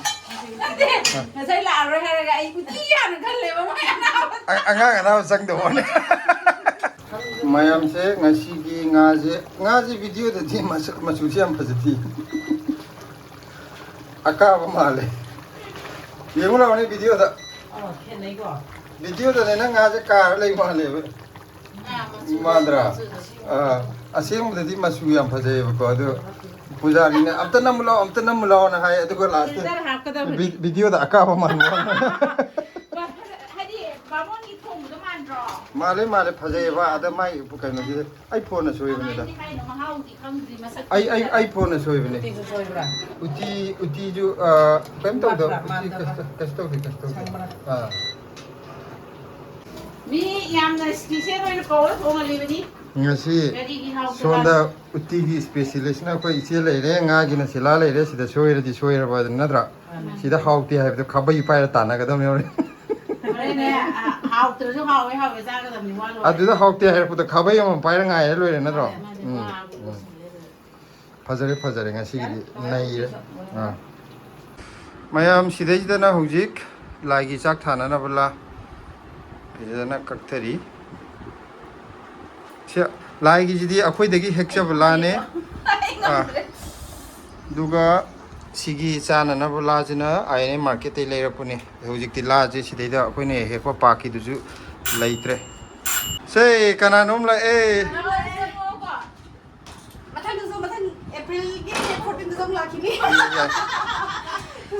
ꯅꯠꯇꯦ, ꯑꯥ꯫ ꯉꯁꯥꯏ ꯂꯥꯛꯑꯔꯣꯏ ꯍꯥꯏꯔꯒ ꯑꯩ ꯎꯇꯤ ꯍꯥꯟꯅ ꯈꯜꯂꯦꯕ, ꯃꯣꯏ ꯑꯅꯥꯕ꯫ ꯑ-, ꯑꯉꯥꯡ ꯑꯅꯥꯕ ꯆꯪꯗꯧꯕꯅꯦ꯫ ꯃꯌꯥꯝꯁꯦ ꯉꯁꯤꯒꯤ ꯉꯥꯁꯦ, ꯉꯥꯁꯦ ꯚꯤꯗꯤꯑꯣꯗꯗꯤ ꯃꯁꯛ ꯃꯆꯨꯁꯦ ꯌꯥꯝ ꯐꯖꯗꯦ꯫ ꯑꯀꯥꯕ ꯃꯥꯜꯂꯦ꯫ ꯌꯦꯡꯉꯨ ꯂꯥꯎꯅꯦ ꯚꯤꯗꯤꯑꯣꯗ꯫ ꯑꯥ, ꯈꯦꯠꯅꯩꯀꯣ? ꯚꯤꯗꯤꯑꯣꯗꯅꯦ ꯅꯪ ꯉꯥꯁꯦ ꯀꯥꯔ ꯂꯩ ꯃꯥꯜꯂꯦꯕ꯫ ꯉꯥ ꯃꯆꯨ, ꯃꯥꯟꯗ꯭ꯔꯥ? ꯃꯆꯨꯗꯣ ꯁꯤ ꯑꯥ, ꯑꯁꯦꯡꯕꯗꯗꯤ ꯃꯆꯨ ꯌꯥꯝ ꯐꯖꯩꯌꯦꯕꯀꯣ, ꯑꯗꯣ ꯄꯨꯖꯥꯔꯤꯅ "ꯑꯝꯇ ꯅꯝꯃꯨ ꯂꯥꯎ, ꯑꯝꯇ ꯅꯝꯃꯨ ꯂꯥꯎꯅ" ꯍꯥꯏ, ꯑꯗꯨꯒ ꯂꯥꯁꯇ ꯐꯤꯜꯇꯔ ꯍꯥꯞꯀꯗꯕꯅꯤ꯫ ꯚꯤ-, ꯚꯤꯗꯤꯑꯣꯗ ꯑꯀꯥꯕ ꯃꯥꯟꯕ꯫ ꯍꯥꯏꯗꯤ ꯕꯥꯃꯣꯟꯒꯤ ꯊꯣꯡꯕꯗꯣ ꯃꯥꯟꯗ꯭ꯔꯣ? ꯃꯥꯜꯂꯦ, ꯃꯥꯜꯂꯦ, ꯐꯖꯩꯌꯦꯕ꯫ ꯑꯗ ꯃꯥꯏ ꯀꯩꯅꯣꯁꯤꯗ ꯑꯩ ꯐꯣꯟꯅ ꯁꯣꯏꯕꯅꯤꯗ꯫ ꯀꯃꯥꯏꯅ ꯍꯥꯏꯅꯣ? ꯃꯍꯥꯎꯗꯤ ꯈꯪꯗ꯭ꯔꯤ, ꯃꯁꯛ ꯑꯩ, ꯑꯩ, ꯈꯪꯗ꯭ꯔꯤ꯫ ꯑꯩ ꯐꯣꯟꯅ ꯁꯣꯏꯕꯅꯦ꯫ ꯎꯇꯤꯁꯨ ꯁꯣꯏꯕ꯭ꯔꯥ? ꯎꯇꯤ, ꯎꯇꯤꯁꯨ, ꯑ, ꯀꯩꯝ ꯇꯧꯗꯕ꯫ ꯃꯥꯟꯕ꯭ꯔꯥ? ꯎꯇꯤ ꯃꯥꯟꯗꯕ꯭ꯔꯥ? ꯀꯩꯁꯨ, ꯀꯩꯁꯨ ꯇꯧꯗꯦ, ꯀꯩꯁꯨ ꯇꯧꯗꯦ꯫ ꯁꯪꯕ꯭ꯔꯥ? ꯑꯥ꯫ ꯃꯤ ꯌꯥꯝꯅ special ꯑꯣꯏꯅ ꯀꯧꯔ ꯊꯣꯡꯍꯜꯂꯤꯕꯅꯤ꯫ ꯉꯁꯤ ꯀꯔꯤꯒꯤ ꯍꯥꯎꯇꯕ? ꯁꯣꯝꯗ ꯎꯇꯤꯒꯤ specialistꯅ ꯑꯩꯈꯣꯏ ꯏꯆꯦ ꯂꯩꯔꯦ, ꯉꯥꯒꯤꯅ ꯁꯤꯂꯥ ꯂꯩꯔꯦ, ꯁꯤꯗ ꯁꯣꯏꯔꯗꯤ ꯁꯣꯏꯔꯕ ꯑꯗꯨ ꯅꯠꯇ꯭ꯔꯥ? ꯃꯥꯅꯤ꯫ ꯁꯤꯗ ꯍꯥꯎꯇꯦ ꯍꯥꯏꯕꯗꯣ ꯈꯥꯕꯩ ꯄꯥꯏꯔ ꯇꯥꯟꯅꯒꯗꯕꯅꯦ ꯍꯣꯔꯦꯟ꯫ ꯍꯣꯔꯦꯟꯅꯦ, ꯑ, ꯍꯥꯎꯇ꯭ꯔꯁꯨ ꯍꯥꯎꯋꯦ, ꯍꯥꯎꯋꯦ ꯆꯥꯒꯗꯕꯅꯤ, ꯋꯥ ꯂꯣꯏꯔꯦ꯫ ꯑꯗꯨꯗ ꯍꯥꯎꯇꯦ ꯍꯥꯏꯔꯛꯄꯗ ꯈꯥꯕꯩ ꯑꯃꯃꯝ ꯄꯥꯏꯔ ꯉꯥꯏꯔ ꯂꯣꯏꯔꯦ ꯅꯠꯇ꯭ꯔꯣ? ꯃꯥꯅꯦ, ꯃꯥꯅꯦ, ꯎꯝ, ꯋꯥ ꯎꯝ꯫ ꯂꯣꯏꯁꯤꯜꯂꯦ ꯑꯗꯨꯗ꯫ ꯐꯖꯔꯦ, ꯐꯖꯔꯦ ꯉꯁꯤꯒꯤꯗꯤ꯫ ꯌꯥꯔꯦ? ꯅꯩꯔꯦ꯫ ꯑꯥ꯫ ꯃꯌꯥꯝ ꯁꯤꯗꯩꯁꯤꯗꯅ ꯍꯧꯖꯤꯛ ꯂꯥꯏꯒꯤ ꯆꯥꯛ ꯊꯥꯅꯅꯕ ꯂꯥ ꯐꯖꯅ ꯀꯛꯊꯔꯤ꯫ ꯁꯤ ꯂꯥꯏꯒꯤꯁꯤꯗꯤ ꯑꯩꯈꯣꯏꯗꯒꯤ ꯍꯦꯛꯆꯕ ꯂꯥꯅꯦ꯫ ꯑꯩ ꯑꯥ꯫ ꯉꯝꯗ꯭ꯔꯦ꯫ ꯑꯗꯨꯒ ꯁꯤꯒꯤ ꯆꯥꯅꯅꯕ ꯂꯥꯁꯤꯅ ꯑꯥꯏ ꯑꯦꯟ ꯑꯦ ꯃꯥꯔꯀꯦꯠꯇꯩ ꯂꯩꯔꯛꯄꯅꯦ꯫ ꯍꯧꯖꯤꯛꯇꯤ ꯂꯥꯁꯦ ꯁꯤꯗꯩꯗ ꯑꯩꯈꯣꯏꯅ ꯍꯦꯛꯄ ꯄꯥꯛꯈꯤꯗꯨꯁꯨ ꯂꯩꯇ꯭ꯔꯦ꯫ ꯁꯦ, ꯀꯅꯥꯅꯣꯝ ꯂꯥꯛꯑꯦ꯫ ꯃꯊꯪꯗꯁꯨ, ꯃꯊꯪ ꯑꯦꯄ꯭ꯔꯤꯜꯒꯤ ꯐꯣꯔꯇꯤꯟꯗꯁꯨ ꯑꯃꯨꯛ ꯂꯥꯛꯈꯤꯅꯤ꯫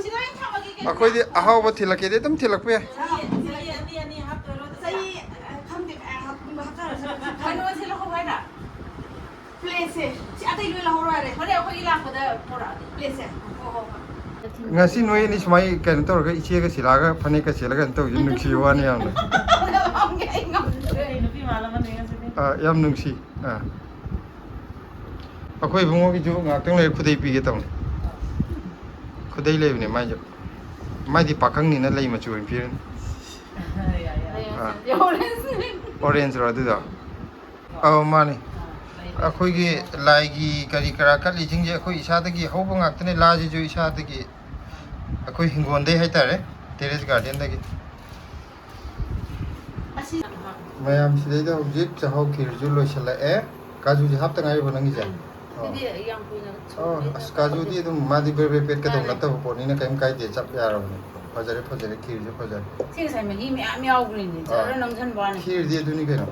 ꯁꯤꯗ ꯑꯣꯏꯅ ꯊꯝꯃꯒꯦ ꯀꯩꯅꯣ꯫ ꯑꯩꯈꯣꯏꯗꯤ ꯑꯍꯥꯎꯕ ꯊꯤꯜꯂꯛꯀꯦꯗꯤ ꯑꯗꯨꯝ ꯊꯤꯜꯂꯛꯄ ꯌꯥꯏ꯫ ꯆꯍꯤ ꯑꯅꯤ, ꯑꯅꯤ, ꯑꯅꯤ ꯍꯥꯞꯇꯣꯏꯔꯣ? ꯆꯍꯤ, ꯑ, ꯈꯪꯗꯦ, ꯑ, ꯍꯥꯞ-, ꯍꯥꯞꯆꯔꯁꯨ꯫ ꯀꯩꯅꯣꯁꯦ ꯂꯧꯍꯧ ꯍꯥꯏꯔ? ꯄ꯭ꯂꯦꯠꯁꯦ꯫ ꯁꯤ ꯑꯇꯩ ꯂꯣꯏ ꯂꯧꯍꯧꯔꯣ ꯍꯥꯏꯔꯦ꯫ ꯍꯣꯔꯦꯟ ꯑꯩꯈꯣꯏꯒꯤ ꯂꯥꯛꯄꯗ ꯄꯣꯔꯛꯑꯒꯦ꯫ ꯄ꯭ꯂꯦꯠꯁꯦ꯫ ꯍꯣ, ꯍꯣ, ꯍꯣꯏ꯫ ꯉꯁꯤ ꯅꯣꯏ ꯑꯅꯤ ꯁꯨꯃꯥꯏꯅ ꯀꯩꯅꯣ ꯇꯧꯔꯒ ꯏꯆꯦꯒ ꯁꯤꯂꯥꯒ ꯐꯅꯦꯛꯀ ꯁꯦꯠꯂꯒ ꯀꯩꯅꯣ ꯇꯧꯕꯁꯦ ꯅꯨꯡꯁꯤꯕ ꯋꯥꯅꯤ ꯌꯥꯝꯅ꯫ ꯑꯩ ꯉꯝꯗ꯭ꯔꯦ꯫ ꯑꯩ ꯅꯨꯄꯤ ꯃꯥꯜꯂꯝꯃꯅꯤ ꯉꯁꯤꯗꯤ꯫ ꯑꯥ, ꯌꯥꯝ ꯅꯨꯡꯁꯤ꯫ ꯑꯥ꯫ ꯑꯩꯈꯣꯏ ꯏꯕꯨꯡꯉꯣꯒꯤꯁꯨ ꯉꯥꯛꯇꯪ ꯂꯩꯔ ꯈꯨꯗꯩ ꯄꯤꯒꯦ ꯇꯧꯅꯤ꯫ ꯈꯨꯗꯩ ꯂꯩꯕꯅꯦ ꯃꯥꯏꯁꯨ꯫ ꯃꯥꯏꯗꯤ ꯄꯥꯈꯪꯅꯤꯅ ꯂꯩ ꯃꯆꯨ ꯑꯣꯏꯅ ꯄꯤꯔꯅꯤ꯫ ꯌꯥꯏ, ꯌꯥꯏ꯫ ꯑꯥ꯫ ꯑꯣꯔꯦꯟꯖꯅꯦ꯫ ꯑꯣꯔꯦꯟꯖꯔꯣ ꯑꯗꯨꯗꯣ? ꯑꯧ, ꯃꯥꯅꯤ꯫ ꯑꯥ, ꯂꯩ, ꯂꯩ꯫ ꯑꯩꯈꯣꯏꯒꯤ ꯂꯥꯏꯒꯤ ꯀꯔꯤ ꯀꯔꯥ ꯀꯠꯂꯤꯁꯤꯡꯁꯦ ꯑꯩꯈꯣꯏ ꯏꯁꯥꯗꯒꯤ ꯍꯧꯕ ꯉꯥꯛꯇꯅꯦ꯫ ꯂꯥꯁꯤꯁꯨ ꯏꯁꯥꯗꯒꯤ, ꯑꯩꯈꯣꯏ ꯍꯤꯡꯒꯣꯜꯗꯩ ꯍꯥꯏꯇꯥꯔꯦ, terrace gardenꯗꯒꯤ꯫ ꯑꯁꯤ ꯃꯌꯥꯝ ꯁꯤꯗꯩꯗ ꯍꯧꯖꯤꯛ ꯆꯥꯛꯍꯥꯎ ꯈꯤꯔꯁꯨ ꯂꯣꯏꯁꯤꯜꯂꯛꯑꯦ꯫ ꯀꯥꯖꯨꯁꯦ ꯍꯥꯞꯇ ꯉꯥꯏꯔꯤꯕꯣ ꯅꯪꯒꯤꯁꯦ? ꯎꯝ꯫ ꯑꯣ꯫ ꯁꯤꯗꯤ ꯌꯥꯝ ꯀꯨꯏꯅ ꯑꯣ, ꯁꯧꯍꯟꯕ ꯑꯁ, ꯀꯥꯖꯨꯗꯤ ꯑꯗꯨꯝ ꯃꯥꯗꯤ ꯕ꯭ꯔꯦ ꯕ꯭ꯔꯦ ꯄꯦꯠꯀꯗꯧ ꯌꯥꯔꯦ꯫ ꯅꯠꯇꯕ ꯄꯣꯠꯅꯤꯅ ꯀꯩꯝ ꯀꯥꯏꯗꯦ, ꯆꯞ ꯌꯥꯔꯕꯅꯤ꯫ ꯐꯖꯔꯦ, ꯐꯖꯔꯦ, ꯈꯤꯔꯁꯨ ꯐꯖꯔꯦ꯫ ꯁꯤ ꯉꯁꯥꯏ ꯃꯍꯤ ꯃꯌꯥꯝ ꯌꯥꯎꯈ꯭ꯔꯤꯅꯦ, ꯑꯥ꯫ ꯖꯔ ꯅꯝꯁꯤꯟꯕ ꯋꯥꯅꯤ꯫ ꯈꯤꯔꯗꯤ ꯑꯗꯨꯅꯤ ꯀꯩꯅꯣ꯫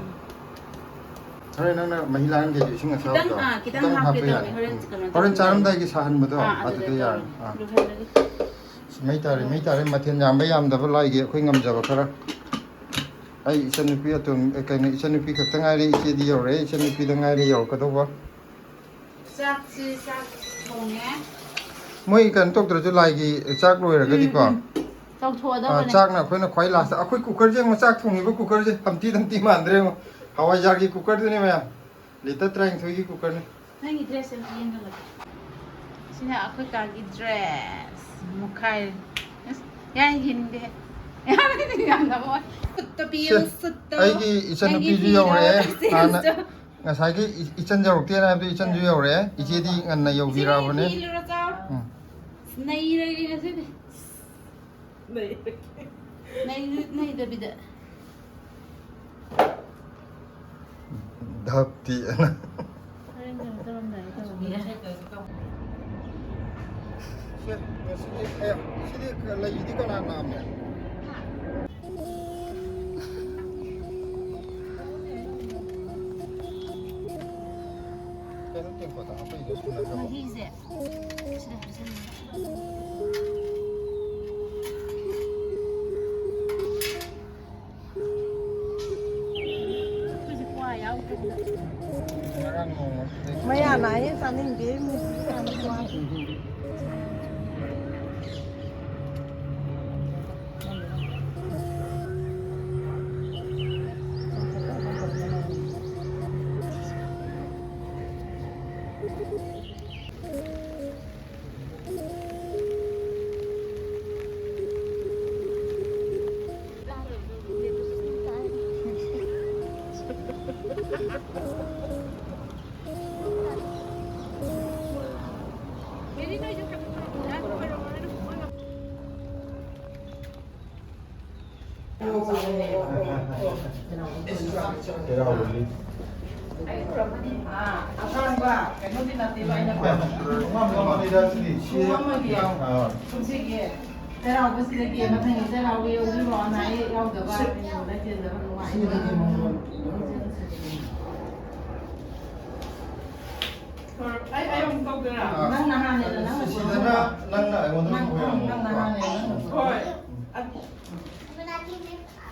ꯍꯣꯔꯦꯟ ꯅꯪꯅ ꯃꯍꯤ ꯂꯥꯡꯍꯟꯒꯦꯁꯨ ꯏꯁꯤꯡ ꯑꯁꯥꯕꯗꯣ ꯈꯤꯇꯪ, ꯑꯥ, ꯈꯤꯇꯪ ꯈꯤꯇꯪ ꯍꯥꯞꯄ ꯍꯥꯞꯀꯦ ꯇꯧꯅꯤ, ꯌꯥꯔꯦ꯫ ꯍꯣꯔꯦꯟ ꯎꯝ꯫ ꯀꯩꯅꯣ ꯍꯣꯔꯦꯟ ꯇꯧꯔꯝꯗꯥꯏꯗ꯫ ꯆꯥꯔꯝꯗꯥꯏꯒꯤ ꯁꯥꯍꯟꯕꯗꯣ ꯑꯥ, ꯑꯗꯨꯗ ꯑꯗꯨꯗ ꯌꯥꯔꯦ꯫ ꯇꯧꯔꯝ-, ꯑꯥ꯫ ꯂꯣꯏꯍꯜꯂꯒꯦ꯫ ꯑꯁ, ꯃꯩ ꯇꯥꯔꯦ, ꯃꯩ ꯇꯥꯔꯦ꯫ ꯃꯊꯦꯜ ꯌꯥꯝꯕ ꯌꯥꯝꯗꯕ ꯂꯥꯏꯒꯤ ꯑꯩꯈꯣꯏ ꯉꯝꯖꯕ ꯈꯔ꯫ ꯑꯩ ꯏꯆꯟꯅꯨꯄꯤ ꯑꯇꯣꯝ-, ꯑꯦ, ꯀꯩꯅꯣ, ꯏꯆꯟꯅꯨꯄꯤ ꯈꯛꯇ ꯉꯥꯏꯔꯦ, ꯏꯆꯦꯗꯤ ꯌꯧꯔꯛꯑꯦ, ꯏꯆꯟꯅꯨꯄꯤꯗ ꯉꯥꯏꯔꯦ ꯌꯧꯔꯛꯀꯗꯧꯕ꯫ ꯆꯥꯛꯁꯤ, ꯆꯥꯛ ꯊꯣꯡꯉꯦ꯫ ꯃꯣꯏ ꯀꯩꯅꯣ ꯇꯧꯗ꯭ꯔꯁꯨ ꯂꯥꯏꯒꯤ ꯆꯥꯛ ꯂꯣꯏꯔꯒꯗꯤꯀꯣ꯫ ꯎꯝ, ꯎꯝ꯫ ꯇꯧꯊꯣꯛꯑꯗꯕꯅꯦ꯫ ꯑꯥ, ꯆꯥꯛꯅ ꯑꯩꯈꯣꯏꯅ ꯈ꯭ꯋꯥꯏ last꯫ ꯑꯩꯈꯣꯏ cookerꯁꯦ ꯌꯦꯡꯉꯣ, ꯆꯥꯛ ꯊꯣꯡꯉꯤꯕ cookerꯁꯦ ꯍꯝꯇꯤ ꯗꯝꯇꯤ ꯃꯥꯟꯗ꯭ꯔꯦ ꯌꯦꯡꯉꯣ꯫ ꯍꯋꯥꯏꯖꯥꯔꯒꯤ cookerꯗꯨꯅꯦ ꯃꯌꯥꯝ꯫ Litre ꯇꯔꯥꯅꯤꯊꯣꯏꯒꯤ cookerꯅꯦ꯫ ꯅꯪꯒꯤ dress ꯑꯝꯇ ꯌꯦꯡꯍꯜꯂꯛꯀꯦ꯫ ꯁꯤꯅ ꯑꯩꯈꯣꯏ ꯀꯥꯒꯤ dress꯫ ꯃꯨꯛꯈꯥꯏꯔꯦ꯫ ꯑꯁ, ꯌꯥꯏ, ꯍꯤꯟꯗꯦ꯫ ꯌꯥꯝꯅ ꯃꯣꯏ꯫ ꯁꯨꯠꯇ ꯄꯤꯌꯨ, ꯁꯦ, ꯁꯨꯠꯇ꯫ ꯑꯩꯒꯤ ꯏꯆꯟꯅꯨꯄꯤꯁꯨ ꯅꯪꯒꯤ ꯌꯧꯔꯛꯑꯦ꯫ ꯐꯤꯔꯣꯜ ꯍꯥꯟꯅ ꯁꯦꯠꯇ꯫ ꯉꯁꯥꯏꯒꯤ ꯏ-, ꯏꯆꯟ ꯌꯧꯔꯛꯇꯦꯅ ꯍꯥꯏꯕꯗꯣ, ꯏꯆꯟꯁꯨ ꯌꯧꯔꯛꯑꯦ꯫ ꯏꯆꯦꯗꯤ ꯉꯟꯅ ꯌꯧꯕꯤꯔꯛꯑꯕꯅꯦ꯫ ꯏꯆꯦ, ꯐꯤ ꯂꯧꯔꯣ ꯆꯥꯎ꯫ ꯎꯝ꯫ ꯅꯩꯔꯒꯦ ꯉꯁꯤꯗꯤ꯫ ꯅꯩ-, ꯅꯩꯗꯕꯤꯗ꯫ ꯙꯞꯇꯤ ꯑꯅ꯫ ꯍꯣꯔꯦꯟ ꯀꯩꯅꯣ ꯇꯧꯔꯝꯗꯥꯏꯗ ꯇꯧꯔꯒꯦ꯫ ꯁꯦ, ꯁꯤꯗꯤ, ꯑꯦ, ꯁꯤꯗꯤ ꯂꯩꯁꯤꯗꯤ ꯀꯅꯥ ꯅꯥꯝꯃꯦ? ꯀꯩꯅꯣ ꯇꯦꯡꯀꯣꯠꯇ ꯍꯥꯞꯄꯛꯏꯗꯣ ꯁꯨꯅꯗ꯭ꯔꯕꯣ? ꯃꯍꯤꯁꯦ ꯁꯤꯗ ꯍꯥꯞꯆꯤꯜꯂꯒ꯫ ꯑꯩꯈꯣꯏꯁꯦ ꯀ꯭ꯋꯥ ꯌꯥꯎꯗ꯭ꯔꯕꯅꯤꯅ꯫ ꯉꯔꯥꯡ ꯅꯣꯡꯃ ꯃꯌꯥ ꯅꯥꯏꯌꯦ, ꯆꯥꯅꯤꯡꯗꯦ꯫ ꯆꯩꯔꯥꯎꯕꯒꯤ꯫ ꯑꯩ ꯄꯨꯔꯛꯄꯅꯤ꯫ ꯑꯥ, ꯑꯇꯥꯡꯕ ꯀꯩꯅꯣꯗꯤ ꯅꯠꯇꯦꯕ ꯑꯩꯅ ꯄꯨꯔꯛꯄ꯫ ꯑꯉꯝ ꯑꯉꯝꯕꯅꯤꯗ ꯁꯤꯗꯤ꯫ ꯁꯤ ꯑꯃꯒꯤ ꯑꯥ꯫ ꯀꯨꯝꯁꯤꯒꯤ ꯆꯩꯔꯥꯎꯕꯁꯤꯗꯒꯤ ꯃꯊꯪꯒꯤ ꯆꯩꯔꯥꯎꯕ ꯌꯧꯗ꯭ꯔꯤꯕ ꯑꯅꯥ ꯑꯌꯦꯛ ꯌꯥꯎꯗꯕ, ꯂꯩꯆꯦꯟꯗꯕ ꯅꯨꯡꯉꯥꯏꯕ꯫ ꯑꯩ ꯑꯩ ꯑꯃꯨꯛ ꯇꯧꯗꯣꯏꯔꯥ? ꯅꯪꯅ ꯍꯥꯟꯅꯦꯅ ꯅꯪꯅ ꯁꯤꯗꯅ ꯅꯪꯅ ꯑꯩꯉꯣꯟꯗ ꯅꯪ ꯍꯪꯕ ꯌꯥꯕ ꯅꯪꯅ ꯍꯥꯟꯅꯦꯅ ꯅꯪꯅ ꯍꯣꯏ꯫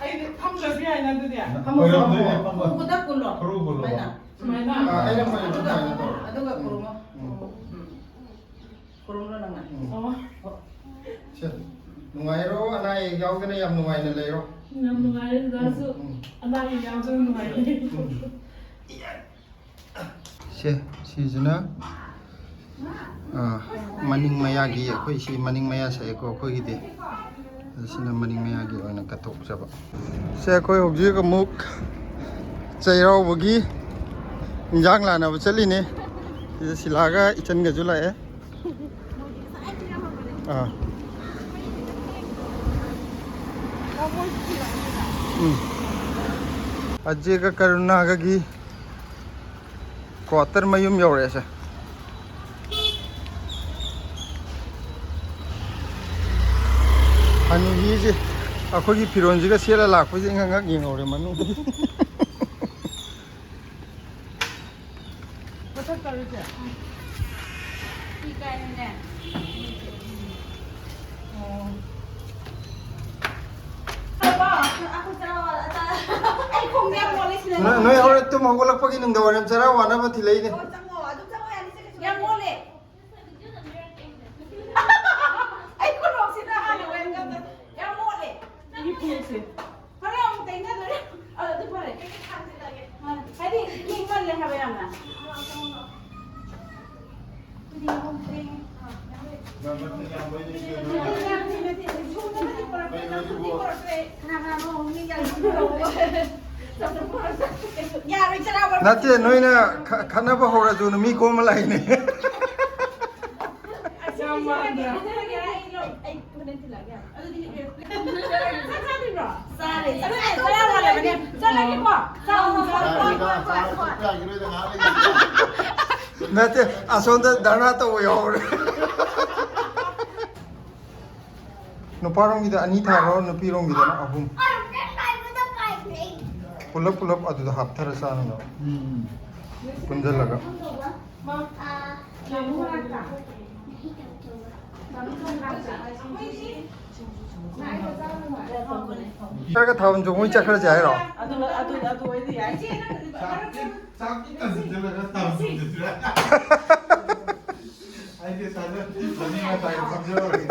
ꯑꯩꯗꯤ ꯐꯝꯗ꯭ꯔꯁꯨ ꯌꯥꯏꯅ ꯑꯗꯨꯗꯤ? ꯐꯝꯃꯣ, ꯐꯝꯃꯣ꯫ ꯈꯨꯗꯛ ꯀꯨꯜꯂꯣ꯫ ꯈꯨꯔꯨ ꯀꯨꯜꯂꯣ꯫ ꯁꯨꯃꯥꯏꯅ꯫ ꯁꯨꯃꯥꯏꯅ? ꯑꯥ, ꯑꯩꯅ ꯍꯣꯏ ꯑꯗꯨꯃꯥꯏꯅ ꯇꯧꯔꯣ꯫ ꯑꯗꯨꯒ ꯎꯝ, ꯈꯨꯔꯨꯝꯃꯣ꯫ ꯎꯝ꯫ ꯎꯝ꯫ ꯈꯨꯔꯨꯝꯂꯣ ꯅꯪꯅ꯫ ꯎꯝ꯫ ꯑꯣ꯫ ꯁꯦ, ꯅꯨꯡꯉꯥꯏꯔꯣ, ꯑꯅꯥ ꯑꯌꯦꯛ ꯌꯥꯎꯗꯅ ꯌꯥꯝ ꯅꯨꯡꯉꯥꯏꯅ ꯂꯩꯔꯣ꯫ ꯌꯥꯝ ꯅꯨꯡꯉꯥꯏꯔꯦ ꯗꯗꯥꯁꯨ꯫ ꯎꯝ, ꯎꯝ꯫ ꯑꯅꯥ ꯑꯌꯦꯛ ꯌꯥꯎꯗꯅ ꯅꯨꯡꯉꯥꯏꯔꯦ꯫ ꯎꯝ꯫ ꯁꯦ, ꯁꯤꯁꯤꯅ, ꯑꯥ, ꯃꯅꯤꯡ ꯃꯌꯥꯒꯤ, ꯑꯩꯈꯣꯏ ꯁꯤ ꯃꯅꯤꯡ ꯃꯌꯥ ꯁꯛꯑꯦꯀꯣ ꯑꯩꯈꯣꯏꯒꯤꯗꯤ꯫ ꯑꯁꯤꯅ ꯃꯅꯤꯡ ꯃꯌꯥꯒꯤ ꯑꯣꯏꯅ ꯀꯠꯊꯣꯛꯆꯕ꯫ ꯁꯦ, ꯑꯩꯈꯣꯏ ꯍꯧꯖꯤꯛ ꯑꯃꯨꯛ ꯆꯩꯔꯥꯎꯕꯒꯤ ꯏꯟꯖꯥꯡ ꯂꯥꯟꯅꯕ ꯆꯠꯂꯤꯅꯦ꯫ ꯁꯤꯗ ꯁꯤꯂꯥꯒ ꯏꯆꯟꯒꯁꯨ ꯂꯥꯛꯑꯦ꯫ ꯑꯥ꯫ ꯎꯝ꯫ ꯑꯖꯦꯒ ꯀꯔꯨꯅꯥꯒꯒꯤ ꯀ꯭ꯋꯥꯇꯔ ꯃꯌꯨꯝ ꯌꯧꯔꯛꯑꯦꯁꯦ꯫ ꯍꯅꯨꯕꯤꯁꯦ ꯑꯩꯈꯣꯏꯒꯤ ꯐꯤꯔꯣꯜꯁꯤꯒ ꯁꯦꯠꯂ ꯂꯥꯛꯄꯁꯦ ꯉꯛ ꯉꯛ ꯌꯦꯡꯍꯧꯔꯦ ꯃꯅꯨꯡꯗ꯫ ꯃꯊꯛ ꯇꯧꯔꯤꯁꯦ? ꯁꯤ ꯀꯥꯏꯅꯅꯦ꯫ ꯑꯣ꯫ ꯑꯩ ꯈꯣꯡꯁꯦ ꯌꯥꯝ ꯃꯣꯠꯂꯦ ꯁꯤꯗ꯫ ꯅꯣꯏ, ꯅꯣꯏ ꯍꯣꯔꯦꯟ ꯇꯨꯝ ꯍꯧꯒꯠꯂꯛꯄꯒꯤ ꯅꯨꯡꯗꯥꯡ ꯋꯥꯏꯔꯝ ꯆꯔꯥ ꯋꯥꯅꯕ ꯊꯤꯜꯂꯛꯏꯅꯦ꯫ ꯑꯣ, ꯆꯪꯉꯣ, ꯑꯗꯨꯝ ꯆꯪꯉꯣ, ꯌꯥꯅꯤ, ꯁꯦ ꯀꯩꯁꯨ ꯌꯥꯝ ꯀꯥꯏꯗꯦ꯫ ꯃꯣꯠꯂꯦ꯫ ꯑꯩ ꯈꯨꯅꯣꯛꯁꯤꯗ ꯍꯥꯟꯅ welcome ꯇꯧ-, ꯌꯥꯝ ꯃꯣꯠꯂꯦ꯫ ꯑꯩꯒꯤ ꯈꯨꯅꯣꯛꯁꯦ꯫ ꯍꯣꯔꯦꯟ ꯑꯃꯨꯛ ꯇꯩꯅꯗꯣꯏꯅꯦ꯫ ꯑ, ꯑꯗꯨ ꯐꯔꯦ꯫ ꯍꯥꯏꯗꯤ ꯏꯪꯃꯜꯂꯦ ꯍꯥꯏꯕ ꯌꯥꯝꯅ꯫ ꯅꯠꯇꯦ, ꯅꯣꯏꯅ ꯈ-, ꯈꯠꯅꯕ ꯍꯧꯔꯁꯨꯅ ꯃꯤ ꯈꯣꯝꯃ ꯂꯥꯛꯏꯅꯦ꯫ ꯅꯠꯇꯦ, ꯑꯁꯣꯝꯗ ꯙꯔꯅꯥ ꯇꯧꯕ ꯌꯥꯎꯍꯧꯔꯦ꯫ ꯅꯨꯄꯥꯔꯣꯝꯒꯤꯗ ꯑꯅꯤ ꯊꯥꯔꯣ, ꯅꯨꯄꯤꯔꯣꯝꯒꯤꯗꯅ ꯑꯍꯨꯝ꯫ ꯄꯨꯂꯞ ꯄꯨꯂꯞ ꯑꯗꯨꯗ ꯍꯥꯞꯊꯔ ꯆꯥꯅꯅꯕ꯫ ꯎꯝ꯫ ꯄꯨꯟꯁꯤꯜꯂꯒ꯫ ꯅꯠꯇ꯭ꯔꯒ ꯊꯥꯕꯜ ꯆꯣꯡꯕꯩ ꯆꯠꯈ꯭ꯔꯁꯦ ꯍꯥꯏꯔꯣ? ꯑꯗꯨ ꯑꯗꯨ ꯑꯗꯨ ꯑꯣꯏꯗꯤ ꯌꯥꯏ꯫ ꯆꯥꯛꯇꯤ ꯇꯟꯁꯤꯜꯂꯒ ꯊꯥꯕꯜ ꯆꯣꯡꯁꯤꯔꯥ? ꯑꯩꯗꯤ ꯁꯥꯏꯗ ꯐꯅꯤ ꯃꯇꯥꯏ ꯐꯝꯖꯔꯣꯏꯒꯦ꯫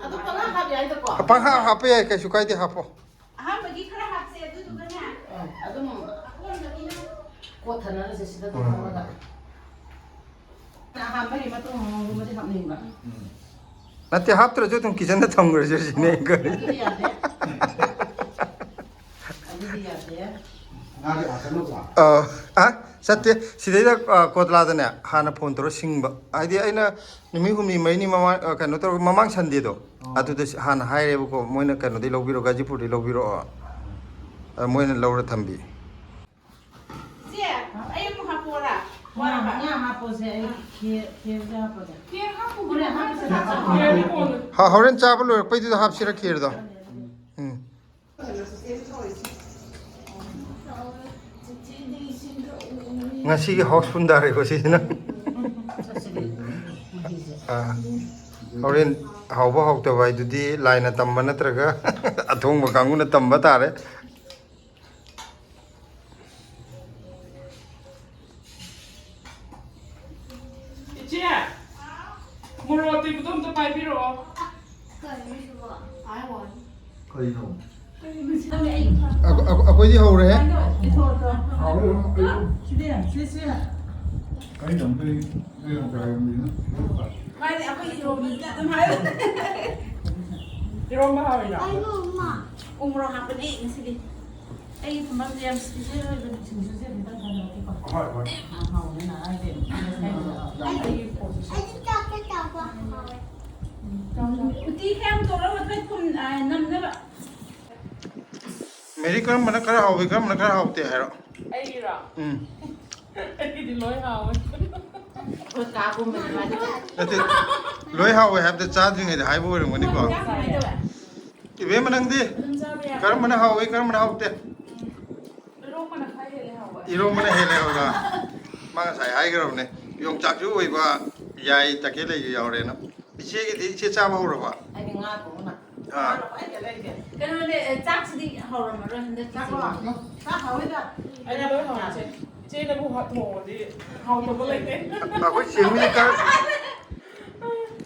ꯑꯗꯨ ꯄꯪꯍꯥꯞ ꯍꯥꯞ ꯌꯥꯏꯗꯀꯣ? ꯄꯪꯍꯥꯞ ꯍꯥꯞꯄ ꯌꯥꯏ, ꯀꯩꯁꯨ ꯀꯥꯏꯗꯦ, ꯍꯥꯞꯄꯣ꯫ ꯑꯍꯥꯟꯕꯒꯤ ꯈꯔ ꯍꯥꯞꯁꯦ, ꯑꯗꯨꯗꯨꯒꯅꯦ꯫ ꯑꯗꯨꯝ ꯑꯀꯣꯟꯕꯒꯤꯅ ꯀꯣꯠꯊꯅꯔꯁꯦ ꯁꯤꯗ ꯑꯗꯨꯝ ꯍꯣꯏ, ꯍꯣꯏ, ꯊꯝꯃꯒ꯫ ꯍꯣꯏ꯫ ꯑꯍꯥꯟꯕꯒꯤ ꯃꯇꯨꯡ ꯑꯃꯒꯨꯝꯕꯗꯤ ꯍꯥꯞꯅꯤꯡꯕ꯫ ꯎꯝ꯫ ꯅꯠꯇꯦ, ꯍꯥꯞꯇ꯭ꯔꯁꯨ ꯑꯗꯨꯝ ꯀꯤꯆꯟꯗ ꯊꯝꯈ꯭ꯔꯁꯦ ꯁꯤꯅꯦ ꯑꯩꯅ ꯈꯜꯂꯤ꯫ ꯑꯗꯨꯗꯤ ꯌꯥꯗꯦ꯫ ꯑꯗꯨꯗꯤ ꯌꯥꯗꯦ꯫ ꯉꯥꯗꯤ ꯑꯥ ꯆꯠꯂꯨꯀꯣ? ꯑ, ꯑ, ꯆꯠꯇꯦ꯫ ꯁꯤꯗꯩꯗ, ꯑ, ꯀꯣꯠꯂꯥꯗꯅꯦ ꯍꯥꯟꯅ ꯐꯣꯟ ꯇꯧꯔ ꯁꯤꯡꯕ꯫ ꯍꯥꯏꯗꯤ ꯑꯩꯅ ꯅꯨꯃꯤꯠ ꯍꯨꯝꯅꯤ ꯃꯔꯤꯅꯤ ꯃꯃꯥꯡ, ꯑ, ꯀꯩꯅꯣ ꯇꯧꯔꯒ ꯃꯃꯥꯡ ꯁꯟꯗꯦꯗꯣ, ꯑꯣ꯫ ꯑꯗꯨꯗ ꯁꯤ-, ꯍꯥꯟꯅ ꯍꯥꯏꯔꯦꯕꯀꯣ, ꯃꯣꯏꯅ ꯀꯩꯅꯣꯗꯩ ꯂꯧꯕꯤꯔꯣ, ꯒꯥꯖꯤꯄꯨꯔꯗꯩ ꯂꯧꯕꯤꯔꯛꯑꯣ꯫ ꯑ, ꯃꯣꯏꯅ ꯂꯧꯔ ꯊꯝꯕꯤ꯫ ꯏꯆꯦ, ꯑꯩ ꯑꯃꯨꯛ ꯍꯥꯞꯄꯣꯔꯥ? ꯉꯥ, ꯉꯥ ꯍꯥꯞꯄꯣꯁꯦ, ꯑꯩ ꯈꯦ-, ꯈꯦꯔꯁꯦ ꯍꯥꯞꯄꯣꯁꯦ꯫ ꯈꯦꯔ ꯍꯥꯞꯄꯨ, ꯍꯣꯔꯦꯟ ꯍꯥꯞꯄꯁꯦ꯫ ꯈꯦꯔ ꯀꯣꯟꯅ꯫ ꯍ-, ꯍꯣꯔꯦꯟ ꯆꯥꯕ ꯂꯣꯏꯔꯛꯄꯩꯗꯨꯗ ꯍꯥꯞꯁꯤꯔ ꯈꯦꯔꯗꯣ? ꯎꯝ꯫ ꯉꯁꯤꯒꯤ ꯍꯥꯎꯁꯐꯨꯜ ꯇꯥꯔꯦꯀꯣ ꯁꯤꯁꯤꯅ꯫ ꯑꯥ, ꯍꯣꯔꯦꯟ ꯍꯥꯎꯕ ꯍꯥꯎꯇꯕ ꯍꯥꯏꯗꯨꯗꯤ ꯂꯥꯏꯅ ꯇꯝꯕ ꯅꯠꯇ꯭ꯔꯒ ꯑꯊꯣꯡꯕ ꯀꯥꯡꯕꯨꯅ ꯇꯝꯕ ꯇꯥꯔꯦ꯫ ꯏꯆꯦ, ꯃꯣꯔꯣꯛ ꯑꯇꯦꯛꯄꯗꯣ ꯑꯝꯇ ꯄꯥꯏꯕꯤꯔꯛꯑꯣ꯫ ꯀꯩꯅꯣ ꯁꯤꯕꯣ? ꯀꯩꯅꯣ? ꯑꯩꯈꯣꯏꯗꯤ ꯍꯧꯔꯦ꯫ ꯍꯥꯎꯔꯦ, ꯍꯥꯎꯔꯦ꯫ ꯁꯤꯗꯤ, ꯁꯤ, ꯁꯤ꯫ ꯑꯩ ꯅꯪꯗꯤ ꯅꯣꯏ ꯌꯥꯝ ꯆꯥꯔꯝꯃꯤꯅ꯫ ꯃꯥꯗꯤ ꯑꯩꯈꯣꯏ ꯏꯔꯣꯝꯕꯁꯤꯗ ꯑꯗꯨꯝ ꯍꯥꯏꯌꯣ꯫ ꯏꯔꯣꯝꯕ ꯍꯥꯎꯋꯤꯅ? ꯀꯩꯅꯣ, ꯑꯃ? ꯎ ꯃꯣꯔꯣꯛ ꯍꯥꯞꯄꯅꯦ ꯉꯁꯤꯗꯤ꯫ ꯑꯩꯒꯤ ꯊꯝꯕꯥꯜꯁꯦ ꯌꯥꯝ special ꯑꯣꯏꯕꯅꯦ꯫ ꯁꯤꯡꯖꯨꯁꯦ ꯑꯝꯇꯪ ꯆꯥꯅꯕ ꯀꯣ꯫ ꯍꯣꯏ, ꯍꯣꯏ꯫ ꯌꯥꯝ ꯍꯥꯎꯕꯅꯤꯅ ꯍꯥꯏꯗꯤ꯫ ꯑꯩꯗꯤ, ꯑꯩꯗꯤ ꯆꯥꯛꯇ ꯆꯥꯕ ꯍꯥꯎꯋꯦ꯫ ꯎꯇꯤ ꯈꯔ ꯌꯥꯝ ꯇꯧꯔꯒ ꯃꯊꯛ ꯊꯨꯝ, ꯑ, ꯅꯝꯅꯕ꯫ ꯃꯦꯔꯤ, ꯀꯔꯝꯕꯅ ꯈꯔ ꯍꯥꯎꯏ, ꯀꯔꯝꯕꯅ ꯈꯔ ꯍꯥꯎꯇꯦ ꯍꯥꯏꯔꯣ? ꯑꯩꯒꯤꯔꯣ? ꯎꯝ꯫ ꯑꯩꯒꯤꯗꯤ ꯂꯣꯏ ꯍꯥꯎꯋꯦ꯫ ꯑꯩꯈꯣꯏ ꯀꯥꯒꯨꯝꯕꯅꯦ ꯃꯥꯗꯤ꯫ ꯅꯠꯇꯦ, ꯂꯣꯏ ꯍꯥꯎꯋꯦ ꯍꯥꯏꯕꯗ ꯆꯥꯗ꯭ꯔꯤꯉꯩꯗ ꯍꯥꯏꯕ ꯑꯣꯏꯔꯝꯒꯅꯤꯀꯣ꯫ ꯏꯟꯖꯥꯡ ꯀꯃꯥꯏ ꯇꯧꯋꯦ? ꯏꯕꯦꯝꯃ, ꯅꯪꯗꯤ? ꯑꯗꯨꯝ ꯆꯥꯕ ꯌꯥꯏ꯫ ꯀꯔꯝꯕꯅ ꯍꯥꯎꯏ, ꯀꯔꯝꯕꯅ ꯍꯥꯎꯇꯦ? ꯎꯝ꯫ ꯏꯔꯣꯝꯕꯅ ꯍꯦꯜꯂꯦ ꯍꯥꯎꯕ꯫ ꯏꯔꯣꯝꯕꯅ ꯍꯦꯜꯂꯦ ꯍꯥꯎꯕ꯫ ꯃꯥ ꯉꯁꯥꯏ ꯍꯥꯏꯈ꯭ꯔꯕꯅꯦ, ꯌꯣꯡꯆꯥꯛꯁꯨ ꯑꯣꯏꯕ, ꯌꯥꯏ, ꯇꯈꯦꯜ ꯂꯩꯁꯨ ꯌꯥꯎꯔꯦꯅ꯫ ꯏꯆꯦꯒꯤꯗꯤ, ꯏꯆꯦ ꯆꯥꯕ ꯍꯧꯔꯕ? ꯑꯩꯗꯤ ꯉꯥ ꯊꯣꯡꯕꯅ꯫ ꯑꯥ꯫ ꯉꯥꯅ ꯈ꯭ꯋꯥꯏ ꯍꯦꯜꯂꯦ ꯑꯩꯗꯤ꯫ ꯀꯩꯅꯣꯅꯦ, ꯑꯦ, ꯆꯥꯛꯁꯤꯗꯤ ꯍꯧꯔꯝꯃꯔꯣꯏ ꯍꯟꯗꯛꯀꯤꯁꯤꯗꯤ꯫ ꯆꯥꯛꯂꯣ? ꯆꯥꯛ ꯍꯥꯎꯋꯤꯗ꯫ ꯑꯩꯅ ꯂꯣꯏ ꯍꯧꯔꯦ ꯏꯆꯦ꯫ ꯏꯆꯦꯅꯕꯨ ꯍ-, ꯊꯣꯡꯉꯗꯤ ꯍꯥꯎꯇꯕ ꯂꯩꯇꯦ꯫ ꯑꯩꯈꯣꯏ ꯆꯦꯡꯃꯤꯗꯤ ꯀꯔ-,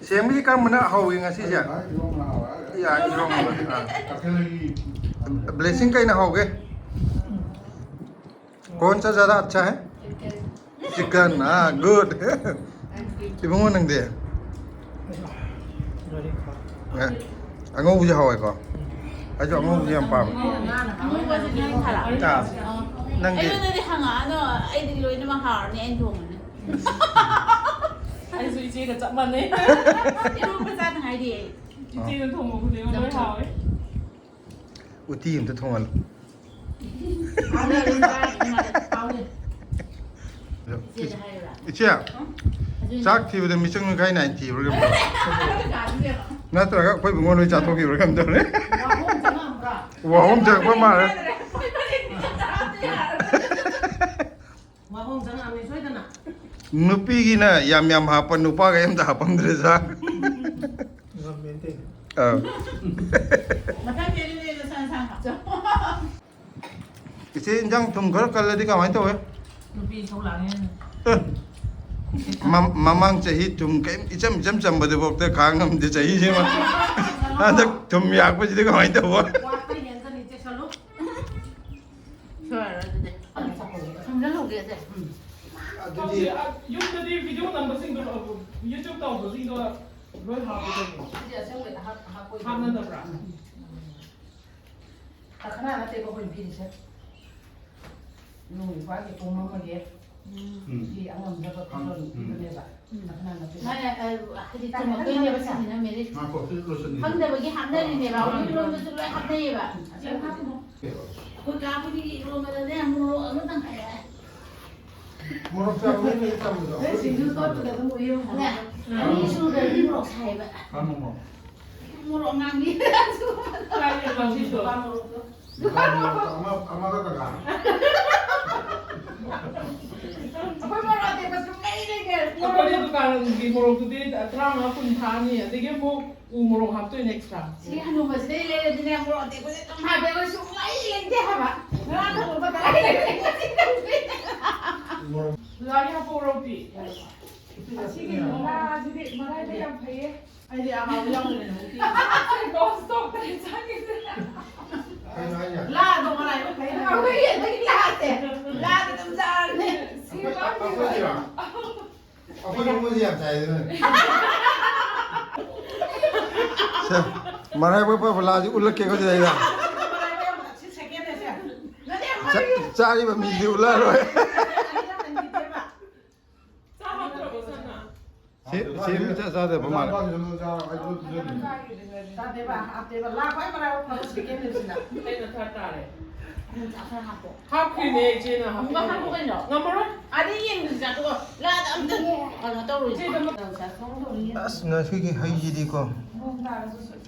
ꯆꯦꯡꯃꯤꯗꯤ ꯀꯔꯝꯕꯅ ꯍꯧꯏ ꯉꯁꯤꯁꯦ? ꯏꯔꯣꯝꯕꯅ ꯍꯧꯔꯦ꯫ ꯌꯥ, ꯏꯔꯣꯝꯕꯅ, ꯑꯥ꯫ ꯕ꯭ꯂꯦꯁꯤꯡ ꯀꯩꯅ ꯍꯧꯒꯦ? कौन सा ज़्यादा अच्छा है? चिकन, हाँ, गुड। ꯏꯕꯨꯡꯉꯣ ꯅꯪꯗꯤ? ꯑꯦ, ꯑꯉꯧꯕꯁꯦ ꯍꯥꯎꯋꯦꯀꯣ? ꯑꯩꯁꯨ ꯑꯉꯧꯕꯁꯦ ꯌꯥꯝ ꯄꯥꯝꯃꯦ꯫ ꯑꯉꯧꯕꯁꯦ ꯅꯪ ꯈꯔ꯫ ꯑꯥ, ꯅꯪꯗꯤ? ꯑꯩꯉꯣꯟꯗꯗꯤ ꯍꯪꯉꯛꯑꯅꯨ, ꯑꯩꯗꯤ ꯂꯣꯏꯅꯃꯛ ꯍꯥꯎꯔꯅꯤ, ꯑꯩꯅ ꯊꯣꯡꯕꯅꯤ꯫ ꯑꯩꯁꯨ ꯏꯆꯦꯒ ꯆꯞ ꯃꯥꯟꯅꯩ꯫ ꯏꯔꯣꯝꯕ ꯆꯥꯗ ꯉꯥꯏꯔꯤ ꯑꯩ꯫ ꯏꯆꯦꯅ ꯊꯣꯡꯕ ꯈꯨꯗꯤꯡꯃꯛ ꯂꯣꯏ ꯍꯥꯎꯋꯦ꯫ ꯎꯇꯤ ꯑꯝꯇ ꯊꯣꯡꯍꯜꯂꯨ꯫ ꯏꯆꯦ, ꯆꯥꯛ ꯊꯤꯕꯗ ꯃꯤꯆꯪ ꯃꯤꯈꯥꯏ ꯅꯥꯏꯅ ꯊꯤꯕ꯭ꯔꯥ ꯀꯩꯅꯣ ꯇꯧꯋꯦ꯫ ꯅꯠꯇ꯭ꯔꯒ ꯑꯩꯈꯣꯏ ꯏꯕꯨꯡꯉꯣ ꯂꯣꯏ ꯆꯥꯊꯣꯛꯈꯤꯕ꯭ꯔꯥ ꯀꯩꯅꯣ ꯇꯧꯔꯦ꯫ ꯋꯥꯍꯣꯡ ꯆꯪꯉꯛꯄ ꯃꯥꯜꯂꯦ꯫ ꯋꯥꯍꯣꯡ ꯆꯪꯉꯛꯑꯝꯅꯤ ꯁꯣꯏꯗꯅ꯫ ꯅꯨꯄꯤꯒꯤꯅ ꯌꯥꯝ ꯌꯥꯝ ꯍꯥꯞꯄ, ꯅꯨꯄꯥꯒ ꯑꯝꯇ ꯍꯥꯞꯄꯝꯗ꯭ꯔꯦ ꯆꯥꯛ꯫ ꯉꯝꯃꯦꯅ ꯇꯧꯔꯤꯅꯦ꯫ ꯑꯥ꯫ ꯃꯊꯪꯗꯤ ꯑꯗꯨꯗꯤ ꯅꯁꯥ ꯅꯁꯥꯅ ꯍꯥꯞꯆꯧ꯫ ꯏꯆꯦ, ꯏꯟꯖꯥꯡ ꯊꯨꯝ ꯈꯔ ꯀꯜꯂꯗꯤ ꯀꯃꯥꯏꯅ ꯇꯧꯋꯦ? ꯅꯨꯄꯤ ꯏꯁꯧ ꯂꯥꯡꯉꯦ꯫ ꯑꯦ, ꯃ-, ꯃꯃꯥꯡ ꯆꯍꯤ ꯊꯨꯝ ꯀꯩꯝ ꯏꯆꯝ ꯏꯆꯝ ꯆꯝꯕꯗꯨꯐꯥꯎꯗ ꯈꯥꯡ ꯉꯝꯗꯦ ꯆꯍꯤꯁꯤꯃ꯫ ꯍꯟꯗꯛ ꯊꯨꯝ ꯌꯥꯛꯄꯁꯤꯗꯤ ꯀꯃꯥꯏꯅ ꯇꯧꯕ? ꯋꯥꯠꯄ ꯍꯦꯟꯖꯜꯂꯤ, ꯆꯦꯛꯁꯜꯂꯨ꯫ ꯁꯣꯏꯔꯔꯣꯏ ꯑꯗꯨꯗꯤ꯫ ꯁꯝꯖꯜꯍꯧꯒꯦꯁꯦ꯫ ꯑꯗꯨꯗꯤ ꯈꯪꯗꯦ, ꯑ, ꯌꯨꯝꯗꯗꯤ video ꯅꯝꯕꯁꯤꯡꯗꯣ, ꯑ, YouTube ꯇꯧꯕꯁꯤꯡꯗꯣ ꯂꯣꯏ ꯍꯥꯞꯄꯦ ꯀꯩꯅꯣ꯫ ꯁꯤꯗꯤ ꯑꯁꯦꯡꯕꯩ ꯍꯥꯞ-, ꯍꯥꯞꯄꯣꯏ꯫ ꯍꯥꯞꯅꯗꯕ꯭ꯔꯥ? ꯎꯝ꯫ ꯇꯈꯅꯥ ꯅꯠꯇꯦꯕ ꯑꯩꯈꯣꯏꯅ ꯄꯤꯔꯤꯁꯦ꯫ ꯅꯣꯡ ꯅꯤꯄꯥꯜꯒꯤ ꯄꯨꯡ ꯑꯃꯒꯤ ꯎꯝ꯫ ꯐꯤ ꯑꯉꯝꯖꯕ ꯎꯝ꯫ ꯐꯤꯖꯣꯜ ꯄꯤꯕꯅꯦꯕ꯫ ꯎꯝ꯫ ꯇꯈꯅꯥ ꯅꯠꯇꯦꯕ꯫ ꯃꯥꯅ, ꯑ, ꯍꯥꯏꯗꯤ ꯆꯨꯝꯃꯛꯇꯣꯏꯅꯦꯕ ꯁꯤꯁꯤꯅ ꯃꯦꯔꯤꯠ꯫ ꯉꯥꯏꯈꯣ, ꯁꯤ ꯂꯣꯏꯁꯟꯈꯤꯒꯦ꯫ ꯈꯪꯗꯕꯒꯤ ꯍꯥꯞꯅꯔꯤꯅꯦꯕ꯫ ꯍꯧꯖꯤꯛ ꯏꯔꯣꯟꯕꯁꯨ ꯂꯣꯏ ꯍꯥꯞꯅꯩꯌꯦꯕ꯫ ꯑꯩꯈꯣꯏ ꯀꯥꯕꯨꯗꯤ ꯏꯔꯣꯟꯕꯗꯅꯦ ꯃꯣꯔꯣꯛ ꯑꯃꯇꯪ ꯍꯥꯏꯔꯛꯑꯦ꯫ ꯃꯣꯔꯣꯛ ꯆꯥꯕ ꯃꯤ ꯂꯩ ꯆꯥꯕꯗꯣ꯫ ꯅꯣꯏ ꯁꯤꯡꯖꯨ ꯇꯣꯠꯄꯗ ꯑꯗꯨꯝ ꯎꯏꯌꯣ꯫ ꯅꯦ, ꯑꯅꯤ ꯁꯨꯗ꯭ꯔꯗꯤ ꯃꯣꯔꯣꯛ ꯁꯥꯏꯕ꯫ ꯀꯔꯝꯕ ꯃꯣꯔꯣꯛ? ꯃꯣꯔꯣꯛ ꯑꯉꯥꯡꯕꯤ꯫ ꯀꯥꯏꯗ ꯉꯥꯡꯕꯤꯗꯣ? ꯃꯣꯔꯣꯛꯇꯣ꯫ ꯑꯃ-, ꯑꯃꯒ ꯀꯀꯥ꯫ ꯑꯩꯈꯣꯏ ꯃꯣꯔꯣꯛ ꯑꯇꯦꯛꯄ ꯁꯨꯡꯂꯩ ꯂꯩꯇꯦ꯫ ꯑꯩꯈꯣꯏꯗꯤ ꯗꯨꯀꯥꯟꯒꯤ ꯃꯣꯔꯣꯛꯇꯨꯗꯤ ꯇꯔꯥꯃꯉꯥ ꯀꯨꯟ ꯊꯥꯛꯑꯅꯤ, ꯑꯗꯒꯤ ꯑꯃꯨꯛ ꯎ ꯃꯣꯔꯣꯛ ꯍꯥꯞꯇꯣꯏꯅꯦ extra꯫ ꯁꯤ ꯍꯅꯨꯕꯁꯤꯗꯩ ꯂꯩꯔꯗꯤꯅꯦ, ꯃꯣꯔꯣꯛ ꯑꯇꯦꯛꯄꯁꯦ ꯑꯗꯨꯝ ꯍꯥꯞꯄꯦ꯫ ꯑꯩꯈꯣꯏ ꯁꯨꯡꯂꯩ ꯂꯩꯇꯦ ꯍꯥꯏꯕ꯫ ꯉꯔꯥꯡ ꯊꯣꯡꯕ ꯀꯗꯥꯏ ꯂꯩꯔꯦ? ꯃꯣꯔꯣꯛ꯫ ꯂꯥꯔꯤ ꯍꯥꯞꯄꯧꯔꯣ ꯎꯇꯤ꯫ ꯑꯁꯤꯒꯤ ꯉꯥꯁꯤꯗꯤ ꯃꯔꯥꯏꯕꯛ ꯌꯥꯝ ꯐꯩꯌꯦ꯫ ꯑꯩꯗꯤ ꯑꯍꯥꯎꯕ ꯌꯥꯎꯗ꯭ꯔꯦꯅꯦ ꯎꯇꯤ꯫ ꯀꯣꯟ ꯁ꯭ꯇꯣꯞꯇꯅꯦ ꯆꯪꯉꯤꯁꯦ꯫ ꯀꯩꯅꯣ ꯍꯥꯏꯁꯦ? ꯂꯥꯗꯣ ꯃꯔꯥꯏꯕꯛ ꯐꯩ꯫ ꯑꯩꯈꯣꯏꯒꯤ ꯑꯗꯨꯒꯤ ꯂꯥꯁꯦ꯫ ꯂꯥꯗ ꯑꯗꯨꯝ ꯆꯥꯔꯅꯤ꯫ ꯁꯤ ꯑꯩꯈꯣꯏ, ꯑꯩꯈꯣꯏꯒꯤꯔꯣ? ꯑꯩꯈꯣꯏ ꯏꯃꯨꯡꯁꯦ ꯌꯥꯝ ꯆꯥꯏꯗꯅ꯫ ꯁꯦ, ꯃꯔꯥꯏꯕꯛ ꯐꯕ ꯂꯥꯁꯤ ꯎꯠꯂꯛꯀꯦꯀꯣ ꯁꯤꯗꯩꯗ꯫ ꯁꯤ second ꯁꯦ꯫ ꯆꯥ-, ꯆꯥꯔꯤꯕ ꯃꯤꯗꯤ ꯎꯠꯂꯛꯑꯔꯣꯏ꯫ ꯆꯥ ꯍꯥꯞꯇ꯭ꯔꯕꯣ, ꯁꯅꯥ? ꯁꯤ, ꯁꯤ ꯃꯤ ꯆꯥ ꯆꯥꯗꯕ ꯃꯥꯜꯂꯦ꯫ ꯆꯥꯗꯦꯕ, ꯍꯥꯞꯇꯦꯕ꯫ ꯂꯥ ꯈ꯭ꯋꯥꯏ ꯃꯔꯥꯏꯕꯛ ꯐꯕ second ꯁꯤꯅ꯫ ꯑꯩꯅ ꯈꯔ ꯇꯥꯔꯦ꯫ ꯅꯪ ꯆꯥ ꯈꯔ ꯍꯥꯞꯄꯣ꯫ ꯍꯥꯞꯈ꯭ꯔꯤꯅꯦ ꯏꯆꯦꯅ, ꯍꯥꯞꯄꯤꯅꯦ꯫ ꯑꯃꯨꯛꯀ ꯍꯥꯞꯄꯣ ꯀꯩꯅꯣ? ꯉꯝꯃꯔꯣꯏ꯫ ꯑꯗꯩ ꯌꯦꯡꯗ꯭ꯔꯤꯁꯦ ꯑꯗꯨꯒ ꯂꯥꯗ ꯑꯝꯇ ꯀꯩꯅꯣ ꯇꯧꯔꯣꯏꯁꯦ꯫ ꯏꯆꯦ, ꯑꯗꯨꯝ ꯑꯁ, ꯉꯁꯤꯒꯤ ꯍꯩꯁꯤꯗꯤꯀꯣ꯫ ꯅꯣꯡ ꯇꯥꯔꯁꯨ ꯁꯨ-,